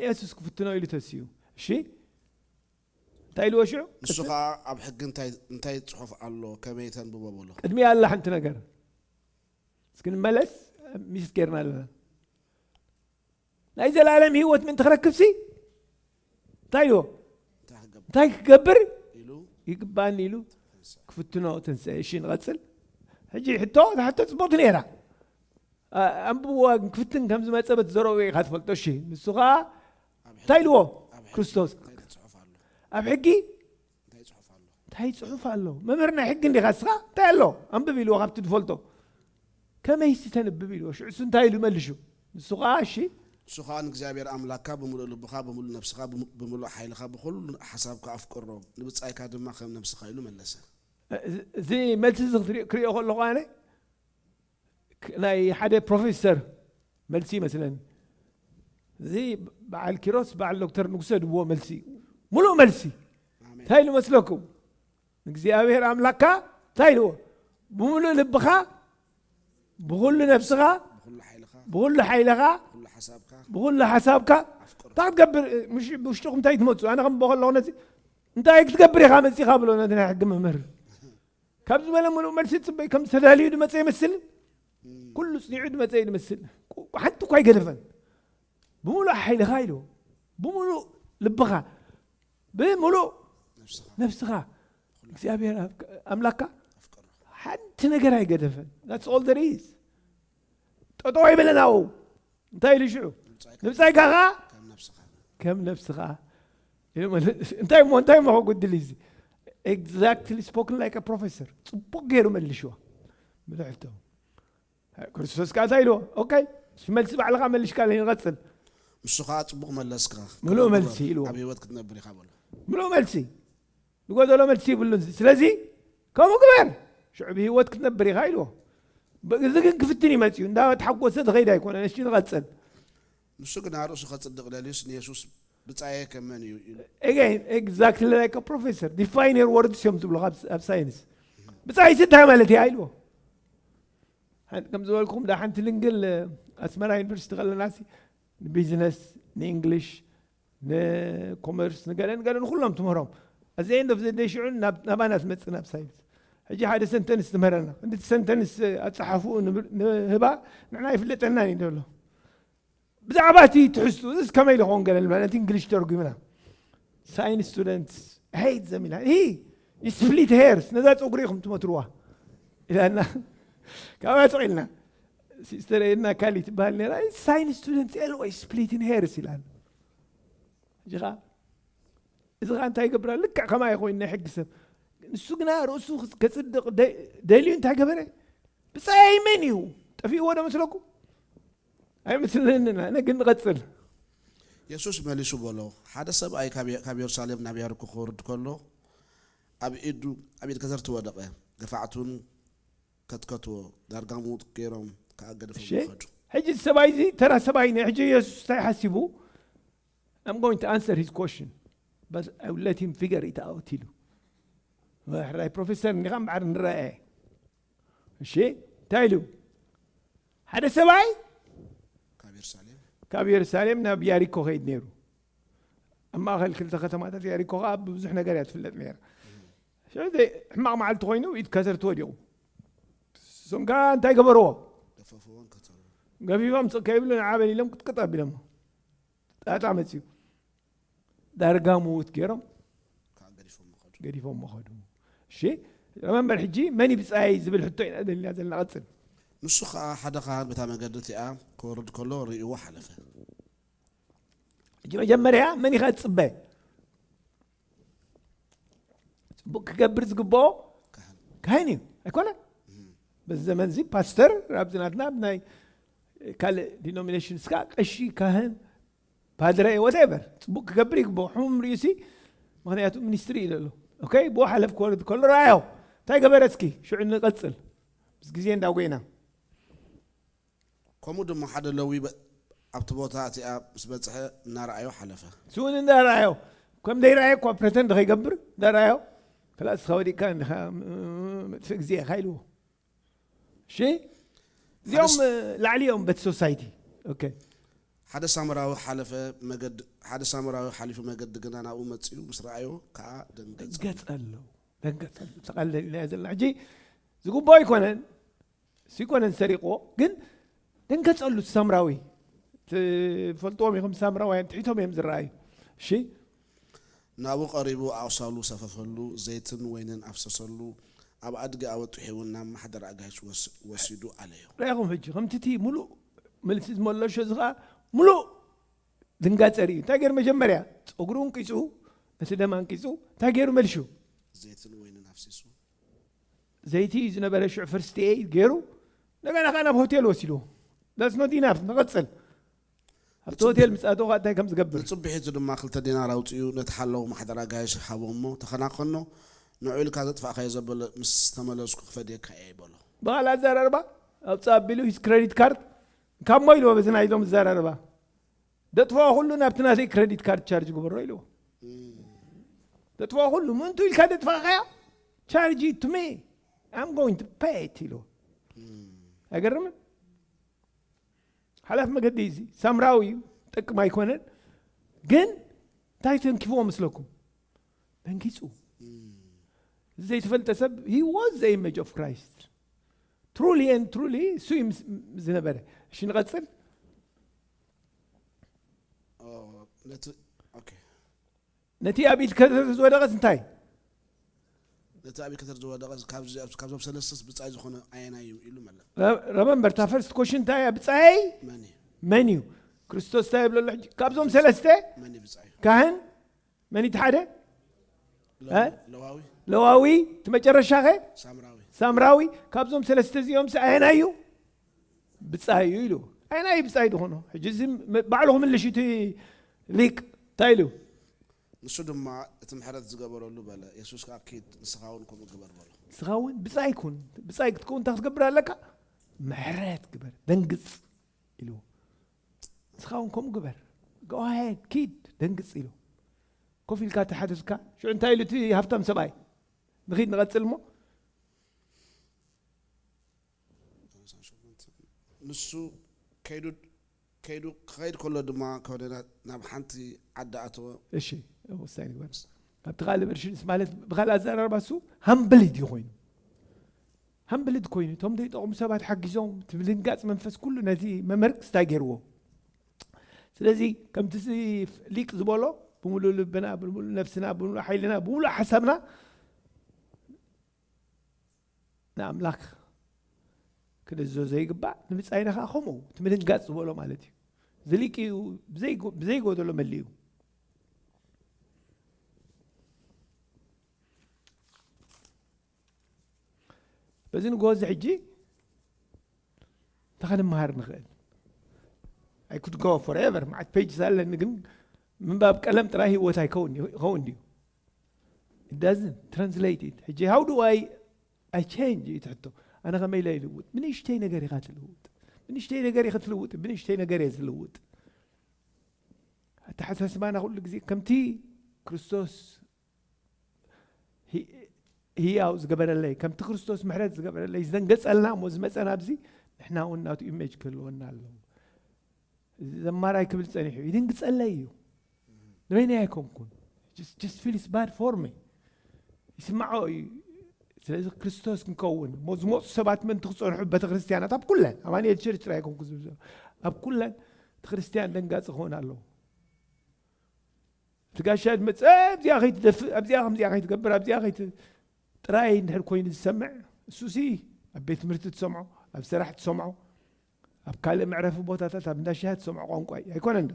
የሱስ ክፍትኖ ኢሉ ተስዩ። እሺ እንታይ ኢልዎ ሽዑ? ንሱ ከዓ ኣብ ሕጊ እንታይ ጽሑፍ ኣሎ ከመይ ተንብቦ በሎ። ቅድሚ ኣላ ሓንቲ ነገር እስኪ ንመለስ። ሚስት ጌርና ኣለና ናይ ዘላለም ህይወት ምእንቲ ክረክብሲ እንታይ ኢልዎ? እንታይ ክገብር ይግባኒ ኢሉ ክፍትኖ ተንስአ። እሺ ንቐጽል። ሕጂ ሕቶ እታ ሕቶ ጽቡቕቲ ነይራ። ኣንብብዋ ግን ክፍትን ከም ዝመጸ በቲ ዘረብኡ ኢኻ ትፈልጦ። እሺ ንሱ ኸዓ እንታይ ኢልዎ? ክርስቶስ ኣብ ሕጊ እንታይ ጽሑፍ ኣሎ? መምህር ናይ ሕጊ እንዲኻ እስኻ እንታይ ኣሎ? ኣንብብ ኢልዎ ካብቲ ትፈልጦ። ከመይሲ ተንብብ ኢልዎ። ሽዑ እሱ እንታይ ኢሉ መልሹ? ንሱ ኸዓ እሺ ንሱ ኸዓ ንእግዚኣብሔር ኣምላክካ ብምሉእ ልብኻ ብምሉእ ነብስኻ ብምሉእ ሓይልኻ ብኹሉ ሓሳብካ ኣፍቅሮ ንብጻይካ ድማ ከም ነብስኻ ኢሉ መለሰ። እዚ መልሲ እዚ ክሪኦ ከለኹ ኣነ ናይ ሓደ ፕሮፌሰር መልሲ ይመስለኒ። እዚ በዓል ኪሮስ በዓል ዶክተር ንጉሰ ድብዎ መልሲ እዩ። ሙሉእ መልሲ እንታይ ኢሉ መስለኩም? ንእግዚኣብሔር ኣምላክካ እንታይ ኢልዎ? ብሙሉእ ልብኻ ብኹሉ ነብስኻ ብኹሉ ሓይልኻ ብኹሉ ሓሳብካ እንታይ ክትገብር ውሽጥኹም እንታይ ትመፁ? ኣነ ከም ከለኹ ነዚ እንታይ ክትገብር ኢኻ መፂኻ ብሎ ነቲ ናይ ሕጊ መምህር ካብ ዝበለ ምሉእ መልሲ ትጽበይ ከም ዝተዳልዩ ድመጸ ይመስል ኩሉ ጽኒዑ ድመጸ እዩ ድመስል ሓንቲ እኳ ኣይገደፈን ብምሉእ ሓይልኻ ኢልዎ ብምሉእ ልብኻ ብምሉእ ነፍስኻ እግዚኣብሔር ኣምላክካ ሓንቲ ነገር ኣይገደፈን that's all there is ጠጠው ኣይበለን ኣብኡ እንታይ ኢሉ ሽዑ ንብጻይካ ኸዓ ከም ነብስኻ እንታይ እሞ እንታይ እሞ ከጉድል እዩ exactly spoken like a professor ጽቡቅ ገይሩ መልሽዋ ብትሕቶ ክርስቶስ ከዓ እንታይ ኢልዎ okay መልሲ ባዕልኻ መልሽካ ንቐጽል ንሱ ከዓ ጽቡቅ መለስካ ምሉእ መልሲ ኢልዎ ኣብ ህይወት ክትነብር ኢኻ በሎ ምሉእ መልሲ ንጎደሎ መልሲ ይብሉን ስለዚ ከምኡ ግበር ሽዑ ብህይወት ክትነብር ኢኻ ኢልዎ እዚ ግን ክፍትን ይመፅዩ እንዳ ተሓጎሰ ዝኸይድ ኣይኮነ ንሽ ንቐፅል ንሱ ግና ርእሱ ከጽድቕ ደልዩስ ንየሱስ ብጻየ ከመን እዩ ኢሉ again exactly like a professor define your words እዮም ዝብሉ ኣብ ሳይንስ ብጻይሲ እንታይ ማለት እያ ኢልዎ ከም ዝበልኩም ዳ ሓንቲ ልንግል ኣስመራ ዩኒቨርሲቲ ከለናሲ ንቢዝነስ ንእንግሊሽ ንኮመርስ ንገለ ንገለ ንኩሎም ትምህሮም እዚ end of the day ሽዑ ናባና ትመፅእ ናብ ሳይንስ ሕጂ ሓደ ሰንተንስ ትምህረና እንድቲ ሰንተንስ ኣፀሓፍኡ ንህባ ንዕና ይፍለጠና እዩ ዘሎ ብዛዕባ እቲ ትሕዝቱ እዚ ከመይ ዝኸውን ገለ ንብላ ነቲ እንግሊሽ ተርጉምና ሳይንስ ስቱደንትስ ሄይት ዘም ኢላ split hairs ነዛ ፀጉሪ ኢኹም ትመትርዋ ኢላና ካብኣ ስቕ ኢልና ሲስተር ኤድና ካሊ ትበሃል ነራ ሳይንስ ስቱደንትስ always splitting hairs ኢላና ሕጂ ከዓ እዚ ከዓ እንታይ ይገብራ ልክዕ ከማይ ኮይኑ ናይ ሕጊ ሰብ ንሱ ግና ርእሱ ከፅድቕ ደልዩ እንታይ ገበረ ብፀያይ መን እዩ ጠፊእዎ ዶ መስለኩም ኣይመስለንን ኣነ ግን ንቐፅል የሱስ መሊሱ በሎ ሓደ ሰብኣይ ካብ የሩሳሌም ናብ ያሪኮ ክወርድ ከሎ ኣብ ኢዱ ኣብ ኢድ ከተርቲ ወደቐ ገፋዕቱን ከትከትዎ ዳርጋ ምዉት ገይሮም ከዓ ገደፎም ከዱ ሕጂ ሰብኣይ እዚ ተራ ሰብኣይ ናይ ሕጂ የሱስ እንታይ ሓሲቡ I'm going to answer his question but I will let him figure it out ኢሉ ሕራይ ፕሮፌሰር እንዲኻ እምበዓር ንረአ እሺ እንታይ ኢሉ ሓደ ሰብኣይ ካብ የሩሳሌም ናብ ያሪኮ ከይድ ነይሩ ኣብ ማእኸል ክልተ ከተማታት ያሪኮ ከዓ ብብዙሕ ነገር እያ ትፍለጥ ነይራ ሕማቕ መዓልቲ ኮይኑ ኢድ ከሰርት ወዲቑ እሶም ከዓ እንታይ ገበርዎ ገፊፎም ስቕ ከይብሉ ንዓበል ኢሎም ቅጥቅጥ ኣቢሎሞ ጣጣ መፅዩ ዳርጋ ምዉት ገይሮም ገዲፎም መኸዱ እሺ ረመንበር ሕጂ መን ብፃይ ዝብል ሕቶ ኢና ደልና ዘለና ቀፅል ንሱ ከዓ ሓደ ካህን በታ መገዲ እቲኣ ክወርድ ከሎ ርእይዎ ሓለፈ ሕጂ መጀመርያ መን ኢኻ ትፅበ ጽቡቅ ክገብር ዝግብኦ ካህን እዩ ኣይኮነ። በዚ ዘመን እዚ ፓስተር ኣብዚ ናትና ናይ ካልእ ዲኖሚኔሽን እስካ ቀሺ ካህን ፓድረ ወቴቨር ጽቡቅ ክገብር ይግብኦ። ሕሙም ርእሲ ምክንያቱ ሚኒስትሪ እዩ ዘሎ። ኦኬ፣ ብኡ ሓለፍ ክወርድ ከሎ ረኣዮ እንታይ ገበረ እስኪ ሽዑ ንቐጽል ምስ ግዜ እንዳጎይና ከምኡ ድማ ሓደ ለዊ በ- ኣብቲ ቦታ እቲኣ ምስ በጽሐ እናረኣዮ ሓለፈ። ስውን እንዳረኣዮ ከም ደይረኣየ እኳ ፕረተንድ ከይገብር እንዳረኣዮ ክላእ እስኻ ወዲቅካ እንዲኻ ምጥፍእ ግዜ ኢኻ ኢልዎ። እሺ እዚኦም ላዕሊ እዮም በቲ ሶሳይቲ። ኦኬ ሓደ ሳምራዊ ሓለፈ መገድ ሓደ ሳምራዊ ሓሊፉ መገዲ ግና ናብኡ መጺኡ ምስ ረኣዮ ከዓ ደንገጸ። ደንገጸ ኣሎ። ደንገጸ ኣሎ። ተቃለል ኢና ዘለና ሕጂ ዝግባእ ኣይኮነን። ሲኮነን ሰሪቕዎ ግን ደንገጸሉ ሳምራዊ። ትፈልጥዎም ኢኹም ሳምራውያን ትሒቶም እዮም ዝረኣዩ። እሺ ናብኡ ቀሪቡ ኣቑሳሉ ሰፈፈሉ፣ ዘይትን ወይንን ኣፍሰሰሉ፣ ኣብ ኣድጊ ኣወጢሑ እውን ናብ ማሕደር ኣጋይሽ ወስ- ወሲዱ ኣለዮ። ርኢኹም ሕጂ ከምቲ እቲ ሙሉእ መልሲ ዝመለሾ እዚ ከዓ ሙሉእ ድንጋጸ ርእዩ እንታይ ገይሩ መጀመርያ ፀጉሩ እንቂፁ ነቲ ደም ኣንቂፁ እንታይ ገይሩ መልሹ ዘይትን ወይንን ኣፍሲሱ ዘይቲ እዩ ዝነበረ ሽዑ ፈርስቲ ኤድ ገይሩ እንደገና ከዓ ናብ ሆቴል ወሲድዎ። That's not enough። ንቐፅል ኣብቲ ሆቴል ምፅኣቶ ከዓ እንታይ ከም ዝገብር ንፅብሒቱ ድማ ክልተ ዲናር ኣውፅኡ ነቲ ሓለዎ ማሕደር ኣጋይሽ ሃቦ እሞ ተኸናኸኖ ንዑ ኢልካ ዘጥፋእካዮ ዘበለ ምስ ተመለስኩ ክፈድየካ እየ በሎ። ብኻልእ ኣዘራርባ ኣውፅእ ኣቢሉ ሂስ ክረዲት ካርድ ካብ ሞ ኢልዎ በዚ ናይዞም ኣዘራርባ ደጥፍኦ ኩሉ ናብቲ ናተይ ክረዲት ካርድ ቻርጅ ግበሮ ኢልዎ። ደጥፍኦ ኩሉ ምእንቱ ኢልካ ደጥፋእካያ ቻርጅ ቱ ሚ ኣም ጎይንግ ቱ ፔ ኢት ኢልዎ። ኣይገርምን? ሓላፍ መገዲ እዚ ሳምራዊ እዩ፣ ጠቅም ኣይኮነን። ግን እንታይ ተንኪፍዎ መስለኩም? ደንጊፁ። እዚ ዘይተፈልጠ ሰብ he was the image of Christ truly and truly እሱ እዩ ምስ- ዝነበረ። እሺ ንቐፅል። ኦ፣ ነቲ ኦኬ ነቲ ኣብ ኢድ ከተር ዝወደቐስ እንታይ? ነቲ ኣብ ኢድ ከተር ዝወደቐ ካብዚ- ካብዞም ሰለስተስ ብጻይ ዝኾነ ኣየናይ እዩ ኢሉ መለሰ። ረመምበር እታ ፈርስት ኮሽን እንታይ እያ? ብጻየይ መን እዩ መን እዩ? ክርስቶስ እንታይ ይብሎ ኣሎ ሕጂ? ካብዞም ሰለስተ መን እዩ ብጻዩ ካህን መን እቲ ሓደ? እ? ለዋዊ ለዋዊ እቲ መጨረሻኸ ሳምራዊ ሳምራዊ ካብዞም ሰለስተ እዚኦም ኣየናይ እዩ? ብጻይ እዩ ኢሉ። ኣየናይ ብጻይ ድኾኖ? ሕጂ እዚ ባዕሉ ክምልሽ እቲ ሊቅ እንታይ ኢሉ? ንሱ ድማ እቲ ምሕረት ዝገበረሉ በለ። የሱስ ከኣ ኪድ ንስኻ እውን ከምኡ ግበር በሎ። ንስኻ እውን ብጻይ ኩን። ብጻይ ክትከውን እንታይ ክትገብር ኣለካ? ምሕረት ግበር። ደንግጽ ኢሉ። ንስኻ እውን ከምኡ ግበር። Go ahead ኪድ ደንግጽ ኢሉ። ኮፍ ኢልካ ተሓተትካ። ሽዑ እንታይ ኢሉ እቲ ሃብታም ሰብኣይ? ንኺድ ንቐጽል እሞ ንሱ ከይዱ ከይዱ ክኸይድ ከሎ ድማ ኮነ ናብ ሓንቲ ዓዲ ኣተወ። እሺ ወሳኝ ንግበር። ኣብቲ ካልእ ቨርሽንስ ማለት ብካልእ ኣዘራርባ እሱ ሃምብልድ እዩ ኮይኑ ሃምብልድ ኮይኑ እቶም ዘይጠቕሙ ሰባት ሓጊዞም እቲ ምድንጋፅ መንፈስ ኩሉ ነቲ መመርቅስታ ገይርዎ። ስለዚ ከምቲ ሊቅ ዝበሎ ብምሉእ ልብና ብምሉእ ነፍስና ብምሉእ ሓይልና ብምሉእ ሓሳብና ንኣምላኽ ክነዝዞ ዘይግባእ ንብጻይና ከዓ ከምኡ እቲ ምድንጋጽ ዝበሎ ማለት እዩ። ዝሊቅ እዩ ብዘይጎደሎ መሊኡ በዚ ንጎ እዚ ሕጂ እንታይ ክንመሃር ንኽእል? I could go forever ማዓት ፔጅ ኣለኒ ግን ምንባብ ቀለም ጥራይ ህይወት ኣይከውን ይኸውን ድዩ? It doesn't translate it. ሕጂ how do I I change እዩ ትሕቶ። ኣነ ከመይ ኢለ ይልውጥ? ብንእሽተይ ነገር ኢኻ ትልውጥ። ብንእሽተይ ነገር ኢኻ ትልውጥ። ብንእሽተይ ነገር እየ ዝልውጥ። ኣተሓሳስባና ኩሉ ግዜ ከምቲ ክርስቶስ ህያው ዝገበረለይ ከምቲ ክርስቶስ ምሕረት ዝገበረለይ ዝደንገጸልና እሞ ዝመጸና ኣብዚ ንሕና እውን ናቱ ኢሜጅ ክህልወና ኣለዎ። ዘማራይ ክብል ጸኒሑ ይድንግጸለይ እዩ። ንበይነይ ኣይኮንኩን። Just- just feels bad for me። ይስምዖ እዩ። ስለዚ ክርስቶስ ክንከውን እሞ ዝመፁ ሰባት ምእንቲ ክፀንሑ ቤተክርስትያናት ኣብ ኩለን ኣማኑኤል ቸርች ጥራይ ኣይኮንኩ ዝብል ዘሎ ኣብ ኩለን እቲ ክርስትያን ደንጋፂ ክኸውን ኣለዎ። እቲ ጋሻ ድመፅ ኣብዚኣ ከይትደፍእ ኣብዚኣ ከምዚኣ ከይትገብር ኣብዚኣ ከይት ጥራይ እንድሕር ኮይኑ ዝሰምዕ እሱሲ ኣብ ቤት ትምህርቲ ትሰምዖ ኣብ ስራሕ ትሰምዖ ኣብ ካልእ መዕረፊ ቦታታት ኣብ እንዳሻሂ ትሰምዖ ቋንቋ እዩ ኣይኮነን ዶ?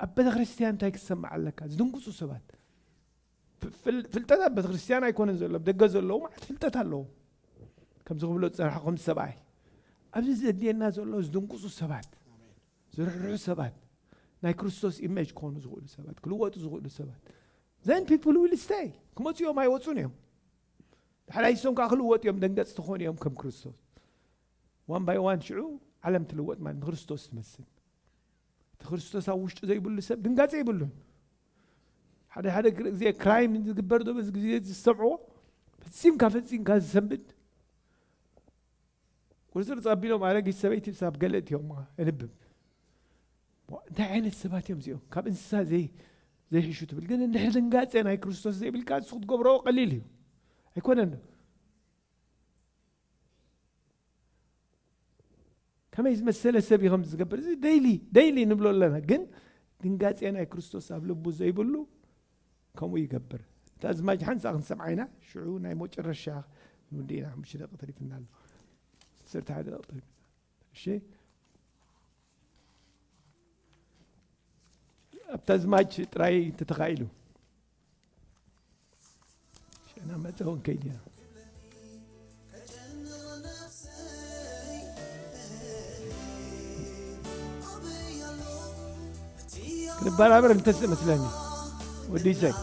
ኣብ ቤተ ክርስትያን እንታይ ክትሰምዕ ኣለካ? ዝድንግፁ ሰባት ፍል- ፍልጠት ኣብ ቤተክርስትያን ኣይኮነን ዘሎ፣ ኣብ ደገ ዘለዉ ማለት ፍልጠት ኣለዎም። ከምዚ ክብሎ ዝጸናሕኹም ሰብኣይ፣ ኣብዚ ዘድልየና ዘሎ ዝድንቁጹ ሰባት፣ ዝርሕርሑ ሰባት፣ ናይ ክርስቶስ ኢሜጅ ክኾኑ ዝኽእሉ ሰባት፣ ክልወጡ ዝኽእሉ ሰባት፣ then people will stay። ክመጹ እዮም፣ ኣይወጹን እዮም። ድሕራይ እሶም ከዓ ክልወጡ እዮም፣ ደንገጽቲ ክኾኑ እዮም ከም ክርስቶስ። ዋን ባይ ዋን ሽዑ ዓለም ትልወጥ ማለት ንክርስቶስ ትመስል። እቲ ክርስቶስ ኣብ ውሽጡ ዘይብሉ ሰብ ድንጋጸ ይብሉን። ሓደ ሓደ ግዜ ክራይም ዝግበር ዶ በዚ ግዜ ዝሰምዕዎ፣ ፈጺምካ ፈጺምካ ዝሰንብድ። ቁርጽርጽ ኣቢሎም ኣረጊት ሰበይቲ ሳብ ገለ እትዮም እንብብ። እንታይ ዓይነት ሰባት እዮም እዚኦም? ካብ እንስሳ ዘይ ዘይሕሹ ትብል። ግን እንድሕር ድንጋጸ ናይ ክርስቶስ ዘይብልካ ንሱ ክትገብሮ ቀሊል እዩ። ኣይኮነን ዶ? ከመይ ዝመሰለ ሰብ እዩ ከምዚ ዝገብር? እዚ ደይሊ ደይሊ ንብሎ ኣለና። ግን ድንጋጼ ናይ ክርስቶስ ኣብ ልቡ ዘይብሉ ከምኡ ይገብር። እታ ኣዝማጅ ሓንሳ ክንሰምዓ ኢና። ሽዑ ናይ መጨረሻ ንውዲ ኢና። ሓሙሽተ ደቂ ተሪፍና ኣሎ። ዓሰርተ ሓደ ደቂ ተሪፍና። እሺ፣ ኣብታ ኣዝማጅ ጥራይ እንተተኻኢሉ ሽዕና መጸውን ከይድና ክንበራበር እንተስ መስለኒ ወዲ ይሳይ።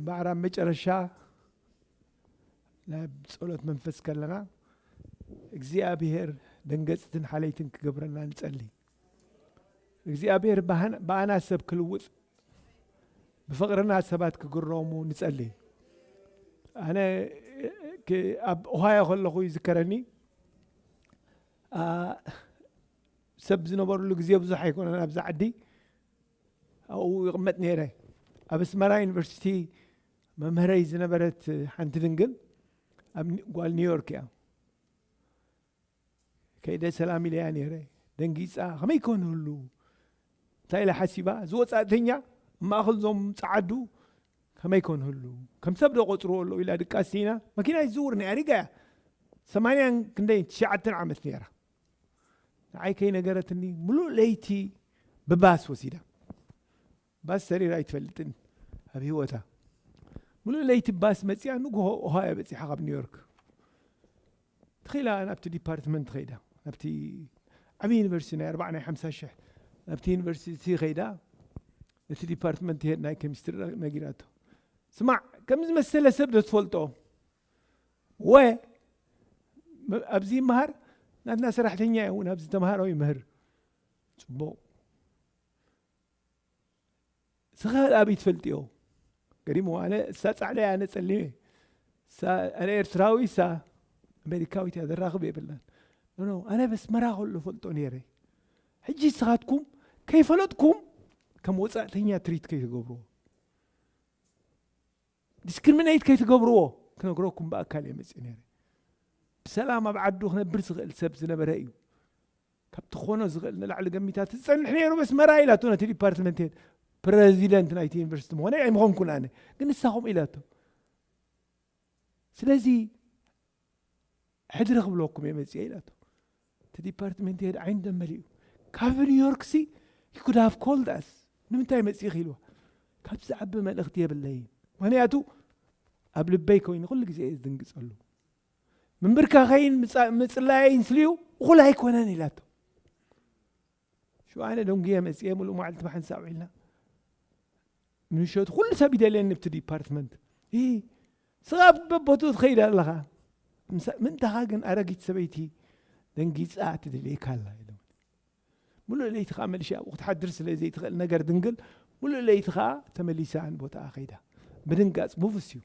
ባዕራብ መጨረሻ ናብ ጸሎት መንፈስ ከለና እግዚኣብሔር ደንገጽትን ሓለይትን ክገብረና ንጸሊ። እግዚኣብሔር ብኣና ሰብ ክልውጥ፣ ብፍቕርና ሰባት ክግረሙ ንጸሊ። ኣነ ኣብ ኦሃዮ ከለኹ ይዝከረኒ። ሰብ ዝነበርሉ ግዜ ብዙሕ ኣይኮነን ኣብዚ ዓዲ። ኣብኡ ይቕመጥ ነይረ። ኣብ ኣስመራ ዩኒቨርሲቲ መምህረይ ዝነበረት ሓንቲ ድንግል ኣብ ጓል ኒውዮርክ እያ። ከይደ ሰላም ኢለያ ነይረ። ደንጊጻ ከመይ ኮን ህሉ እንታይ ኢላ ሓሲባ፣ ዝወጻእተኛ ማእኸል ዞም ጸዓዱ ከመይ ኮን ህሉ ከም ሰብ ዶ ቆጽርዎ ኣለዉ ኢላ ድቃስ ሲና። መኪና ይዝውር ናይ ኣሪጋ እያ። ሰማንያን ክንደይ ትሽዓተን ዓመት ነይራ። ንዓይ ከይነገረትኒ ምሉእ ለይቲ ብባስ ወሲዳ። ባስ ሰሪራ ኣይትፈልጥን ኣብ ህይወታ። ምሉእ ለይቲ ባስ መጺኣ ንግሆ ኦሃዮ በጺሓ ካብ ኒውዮርክ። ትኽኢላ ናብቲ ዲፓርትመንት ኸይዳ፣ ናብቲ ዓብዪ ዩኒቨርሲቲ ናይ ኣርባዓ ናይ ሓምሳ ሽሕ ናብቲ ዩኒቨርሲቲ ኸይዳ ነቲ ዲፓርትመንት ሄድ ናይ ኬሚስትሪ ነጊራቶ። ስማዕ፣ ከም ዝመሰለ ሰብ ዶ ትፈልጦ? ወ ኣብዚ ይመሃር ናትና ሰራሕተኛ እዩ እውን ኣብዚ ተምሃሮ ይምህር። ጽቡቕ። ስኻ ኣበይ ትፈልጥዮ? ገሪሞ። ኣነ እሳ ጻዕዳ ኣነ ጸሊመ። ኣነ ኤርትራዊ እሳ ኣሜሪካዊት እያ ዘራኽብ የብልናን። ኖ ኣነ በስመራ ከሎ ፈልጦ ነይረ። ሕጂ ስኻትኩም ከይፈለጥኩም ከም ወጻእተኛ ትሪት ከይትገብርዎ፣ ዲስክሪሚኔት ከይትገብርዎ ክነግረኩም ብኣካል እየ መጽእ ነይረ። ብሰላም ኣብ ዓዱ ክነብር ዝኽእል ሰብ ዝነበረ እዩ። ካብቲ ክኾኖ ዝኽእል ንላዕሊ ገሚታ ትጸንሕ ነይሩ በስመራ ኢላቶ ነቲ ዲፓርትመንት ሄድ። ፕረዚደንት ናይቲ ዩኒቨርሲቲ ምኾነ ኣይምኾንኩን ኣነ፣ ግን ንሳኹም ኢላቶ። ስለዚ ሕድሪ ክብለኩም እየ መጽእ ኢላቶ። እቲ ዲፓርትመንት ሄድ ዓይን ደመሊኡ ካብ ኒውዮርክ ሲ you could have called us ንምንታይ መጽእ ኢልዋ። ካብ ዝዓቢ መልእኽቲ የብለይን። ምክንያቱ ኣብ ልበይ ኮይኑ ኩሉ ግዜ እየ ዝድንግጸሉ። ምንብርካኸይን ምጽላየይን ስልዩ እኹል ኣይኮነን ኢላቶ። ሽው ኣነ ደንጉየ መጽየ ምሉእ መዓልቲ ብሓንሳብ ውዒልና። ምሸቱ ኩሉ ሰብ ይደልየኒ ብቲ ዲፓርትመንት። ስኻ በቦቱ ትኸይድ ኣለኻ። ምእንታኻ ግን ኣረጊት ሰበይቲ ደንጊጻ ትደልየካ ኣላ ኢሎም። ምሉእ ለይቲ ከዓ መልሽ ኣብኡ ክትሓድር ስለ ዘይትኽእል ነገር ድንግል ምሉእ ለይቲ ከዓ ተመሊሳ ንቦታኣ ኸይዳ። ምድንጋጽ ሙቭስ እዩ።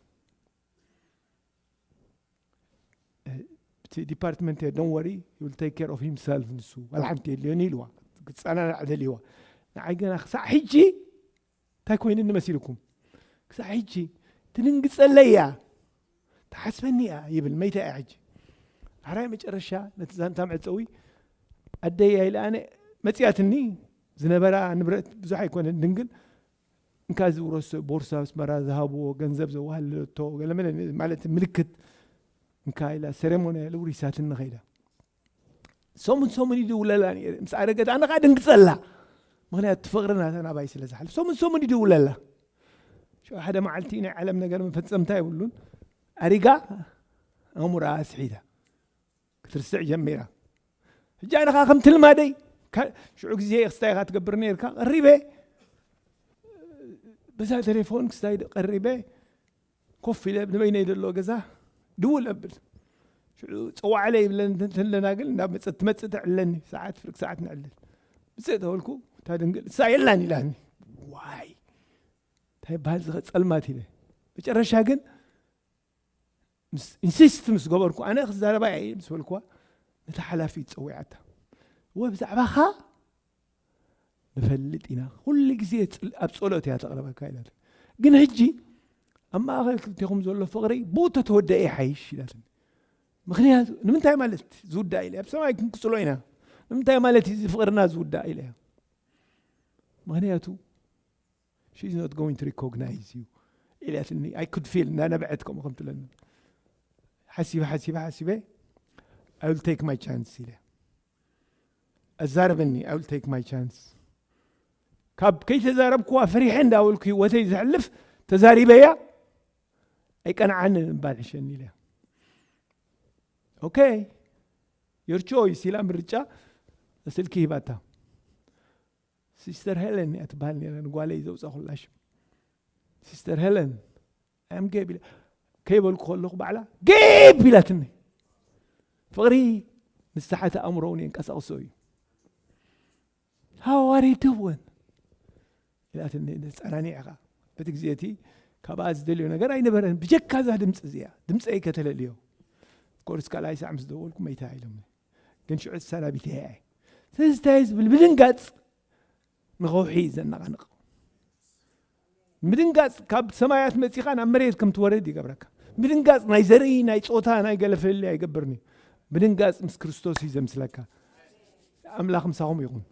እቲ ዲፓርትመንት ዶን ወሪ ዩ ቴክ ኬር ኦፍ ሂምሰልፍ ንሱ ዋላ ሓንቲ የድልዮን ኢልዋ። ክፀናናዕ ደልይዋ። ንዓይ ገና ክሳዕ ሕጂ እንታይ ኮይንኒ መሲልኩም? ክሳዕ ሕጂ ትድንግፀለይ እያ፣ ትሓስበኒ እያ ይብል። መይታ እያ ሕጂ። ዳሕራይ መጨረሻ ነቲ ዛንታ መዕፀዊ ኣደይ ኢለ ኣነ መፅያትኒ። ዝነበራ ንብረት ብዙሕ ኣይኮነን ድንግል እንካ ዝውረሶ ቦርሳ ኣስመራ ዝሃብዎ ገንዘብ ዘዋህለቶ ገለመለ ማለት ምልክት እንካ ኢላ ሴሬሞኒያል ውሪሳትኒ ኸይዳ። ሰሙን ሰሙን ይድውለላ ነይረ ምስ ኣረገት ኣነ ከዓ ድንግፀላ። ምክንያቱ ፍቅሪ ናታ ናባይ ስለ ዝሓልፍ ሰሙን ሰሙን ይድውለላ። ሽዑ ሓደ መዓልቲ ናይ ዓለም ነገር መፈፀምታ የብሉን። ኣሪጋ ኣእምሮኣ ኣስሒታ ክትርስዕ ጀሚራ። ሕጂ ኣነ ከዓ ከምቲ ልማደይ ሽዑ ግዜ ክስታይ ኢኻ ትገብር ነርካ ቀሪበ በዛ ቴሌፎን ክስታይ ቀሪበ ኮፍ ኢለ ንበይነይ ዘሎ ገዛ ድውል ኣብል። ሽዑ ፀዋዕለ ይብለን ተለና ግን እንዳመፀት ትመፅእ ተዕለኒ ሰዓት ፍርቂ ሰዓት ንዕልል። ብፅእ ተበልኩ እታ ድንግል እሳ የላን ኢላኒ። ዋይ እንታይ በሃል ዝኸ ፀልማት ኢለ መጨረሻ ግን ኢንሲስት ምስ ገበርኩ ኣነ ክዛረባ እየ ምስ በልኩዋ ነታ ሓላፊት ፀዊዓታ። እወ ብዛዕባኻ ንፈልጥ ኢና ኩሉ ግዜ ኣብ ፀሎት እያ ተቕረበካ ኢላት። ግን ሕጂ ኣብ ማእኸል ክልቴኹም ዘሎ ፍቕሪ ብኡ ተተወደአ ይሓይሽ ኢላትኒ። ምክንያቱ ንምንታይ ማለት ዝውዳእ ኢለ ኣብ ሰማይ ክንቅፅሎ ኢና። ንምንታይ ማለት እዚ ፍቕርና ዝውዳእ ኢለ እያ። ምክንያቱ she is not going to recognize you ኢላትኒ። I could feel እንዳነበዐት ከምኡ ከም ትለኒ ሓሲበ ሓሲበ ሓሲበ I will take my chance ኢለ ኣዛርበኒ I will take my chance። ካብ ከይተዛረብኩዋ ፈሪሐ እንዳበልኩ ህይወተይ ዘሕልፍ ተዛሪበያ ኣይቀንዓንን እምባል ሕሸኒ ኢለ። Okay your choice ኢላ ምርጫ ስልኪ ሂባታ። ሲስተር ሄለን እያ ትበሃል ነይራ ንጓለይ ዘውፃ ኩላ ሽም። ሲስተር ሄለን ኣም ጌብ ኢለ ከይበልኩ ከለኹ ባዕላ ጌብ ኢላትኒ። ፍቕሪ ንስሓተ ኣእምሮ እውን የንቀሳቕሶ እዩ። How are you doing? ኢላትኒ። ጸናኒዕኻ። በቲ ግዜ እቲ ካብኣ ዝደልዮ ነገር ኣይነበረን። ብጀካ እዛ ድምፂ እዚኣ፣ ድምፀይ ከተለልዮ። ኮርስ ካልኣይ ሳዕ ምስ ደወልኩ መይታ ኢሎም። ግን ሽዑ ተሰናቢተ እየ። ስለዚ እንታይ ዝብል ምድንጋፅ ንኸውሒ እዩ ዘነቓንቕ። ምድንጋፅ ካብ ሰማያት መፂኻ ናብ መሬት ከም ትወርድ ይገብረካ። ምድንጋፅ ናይ ዘርኢ፣ ናይ ፆታ፣ ናይ ገለ ፍልልይ ኣይገብርን እዩ። ምድንጋፅ ምስ ክርስቶስ እዩ ዘምስለካ። ኣምላኽ ምሳኹም ይኹን።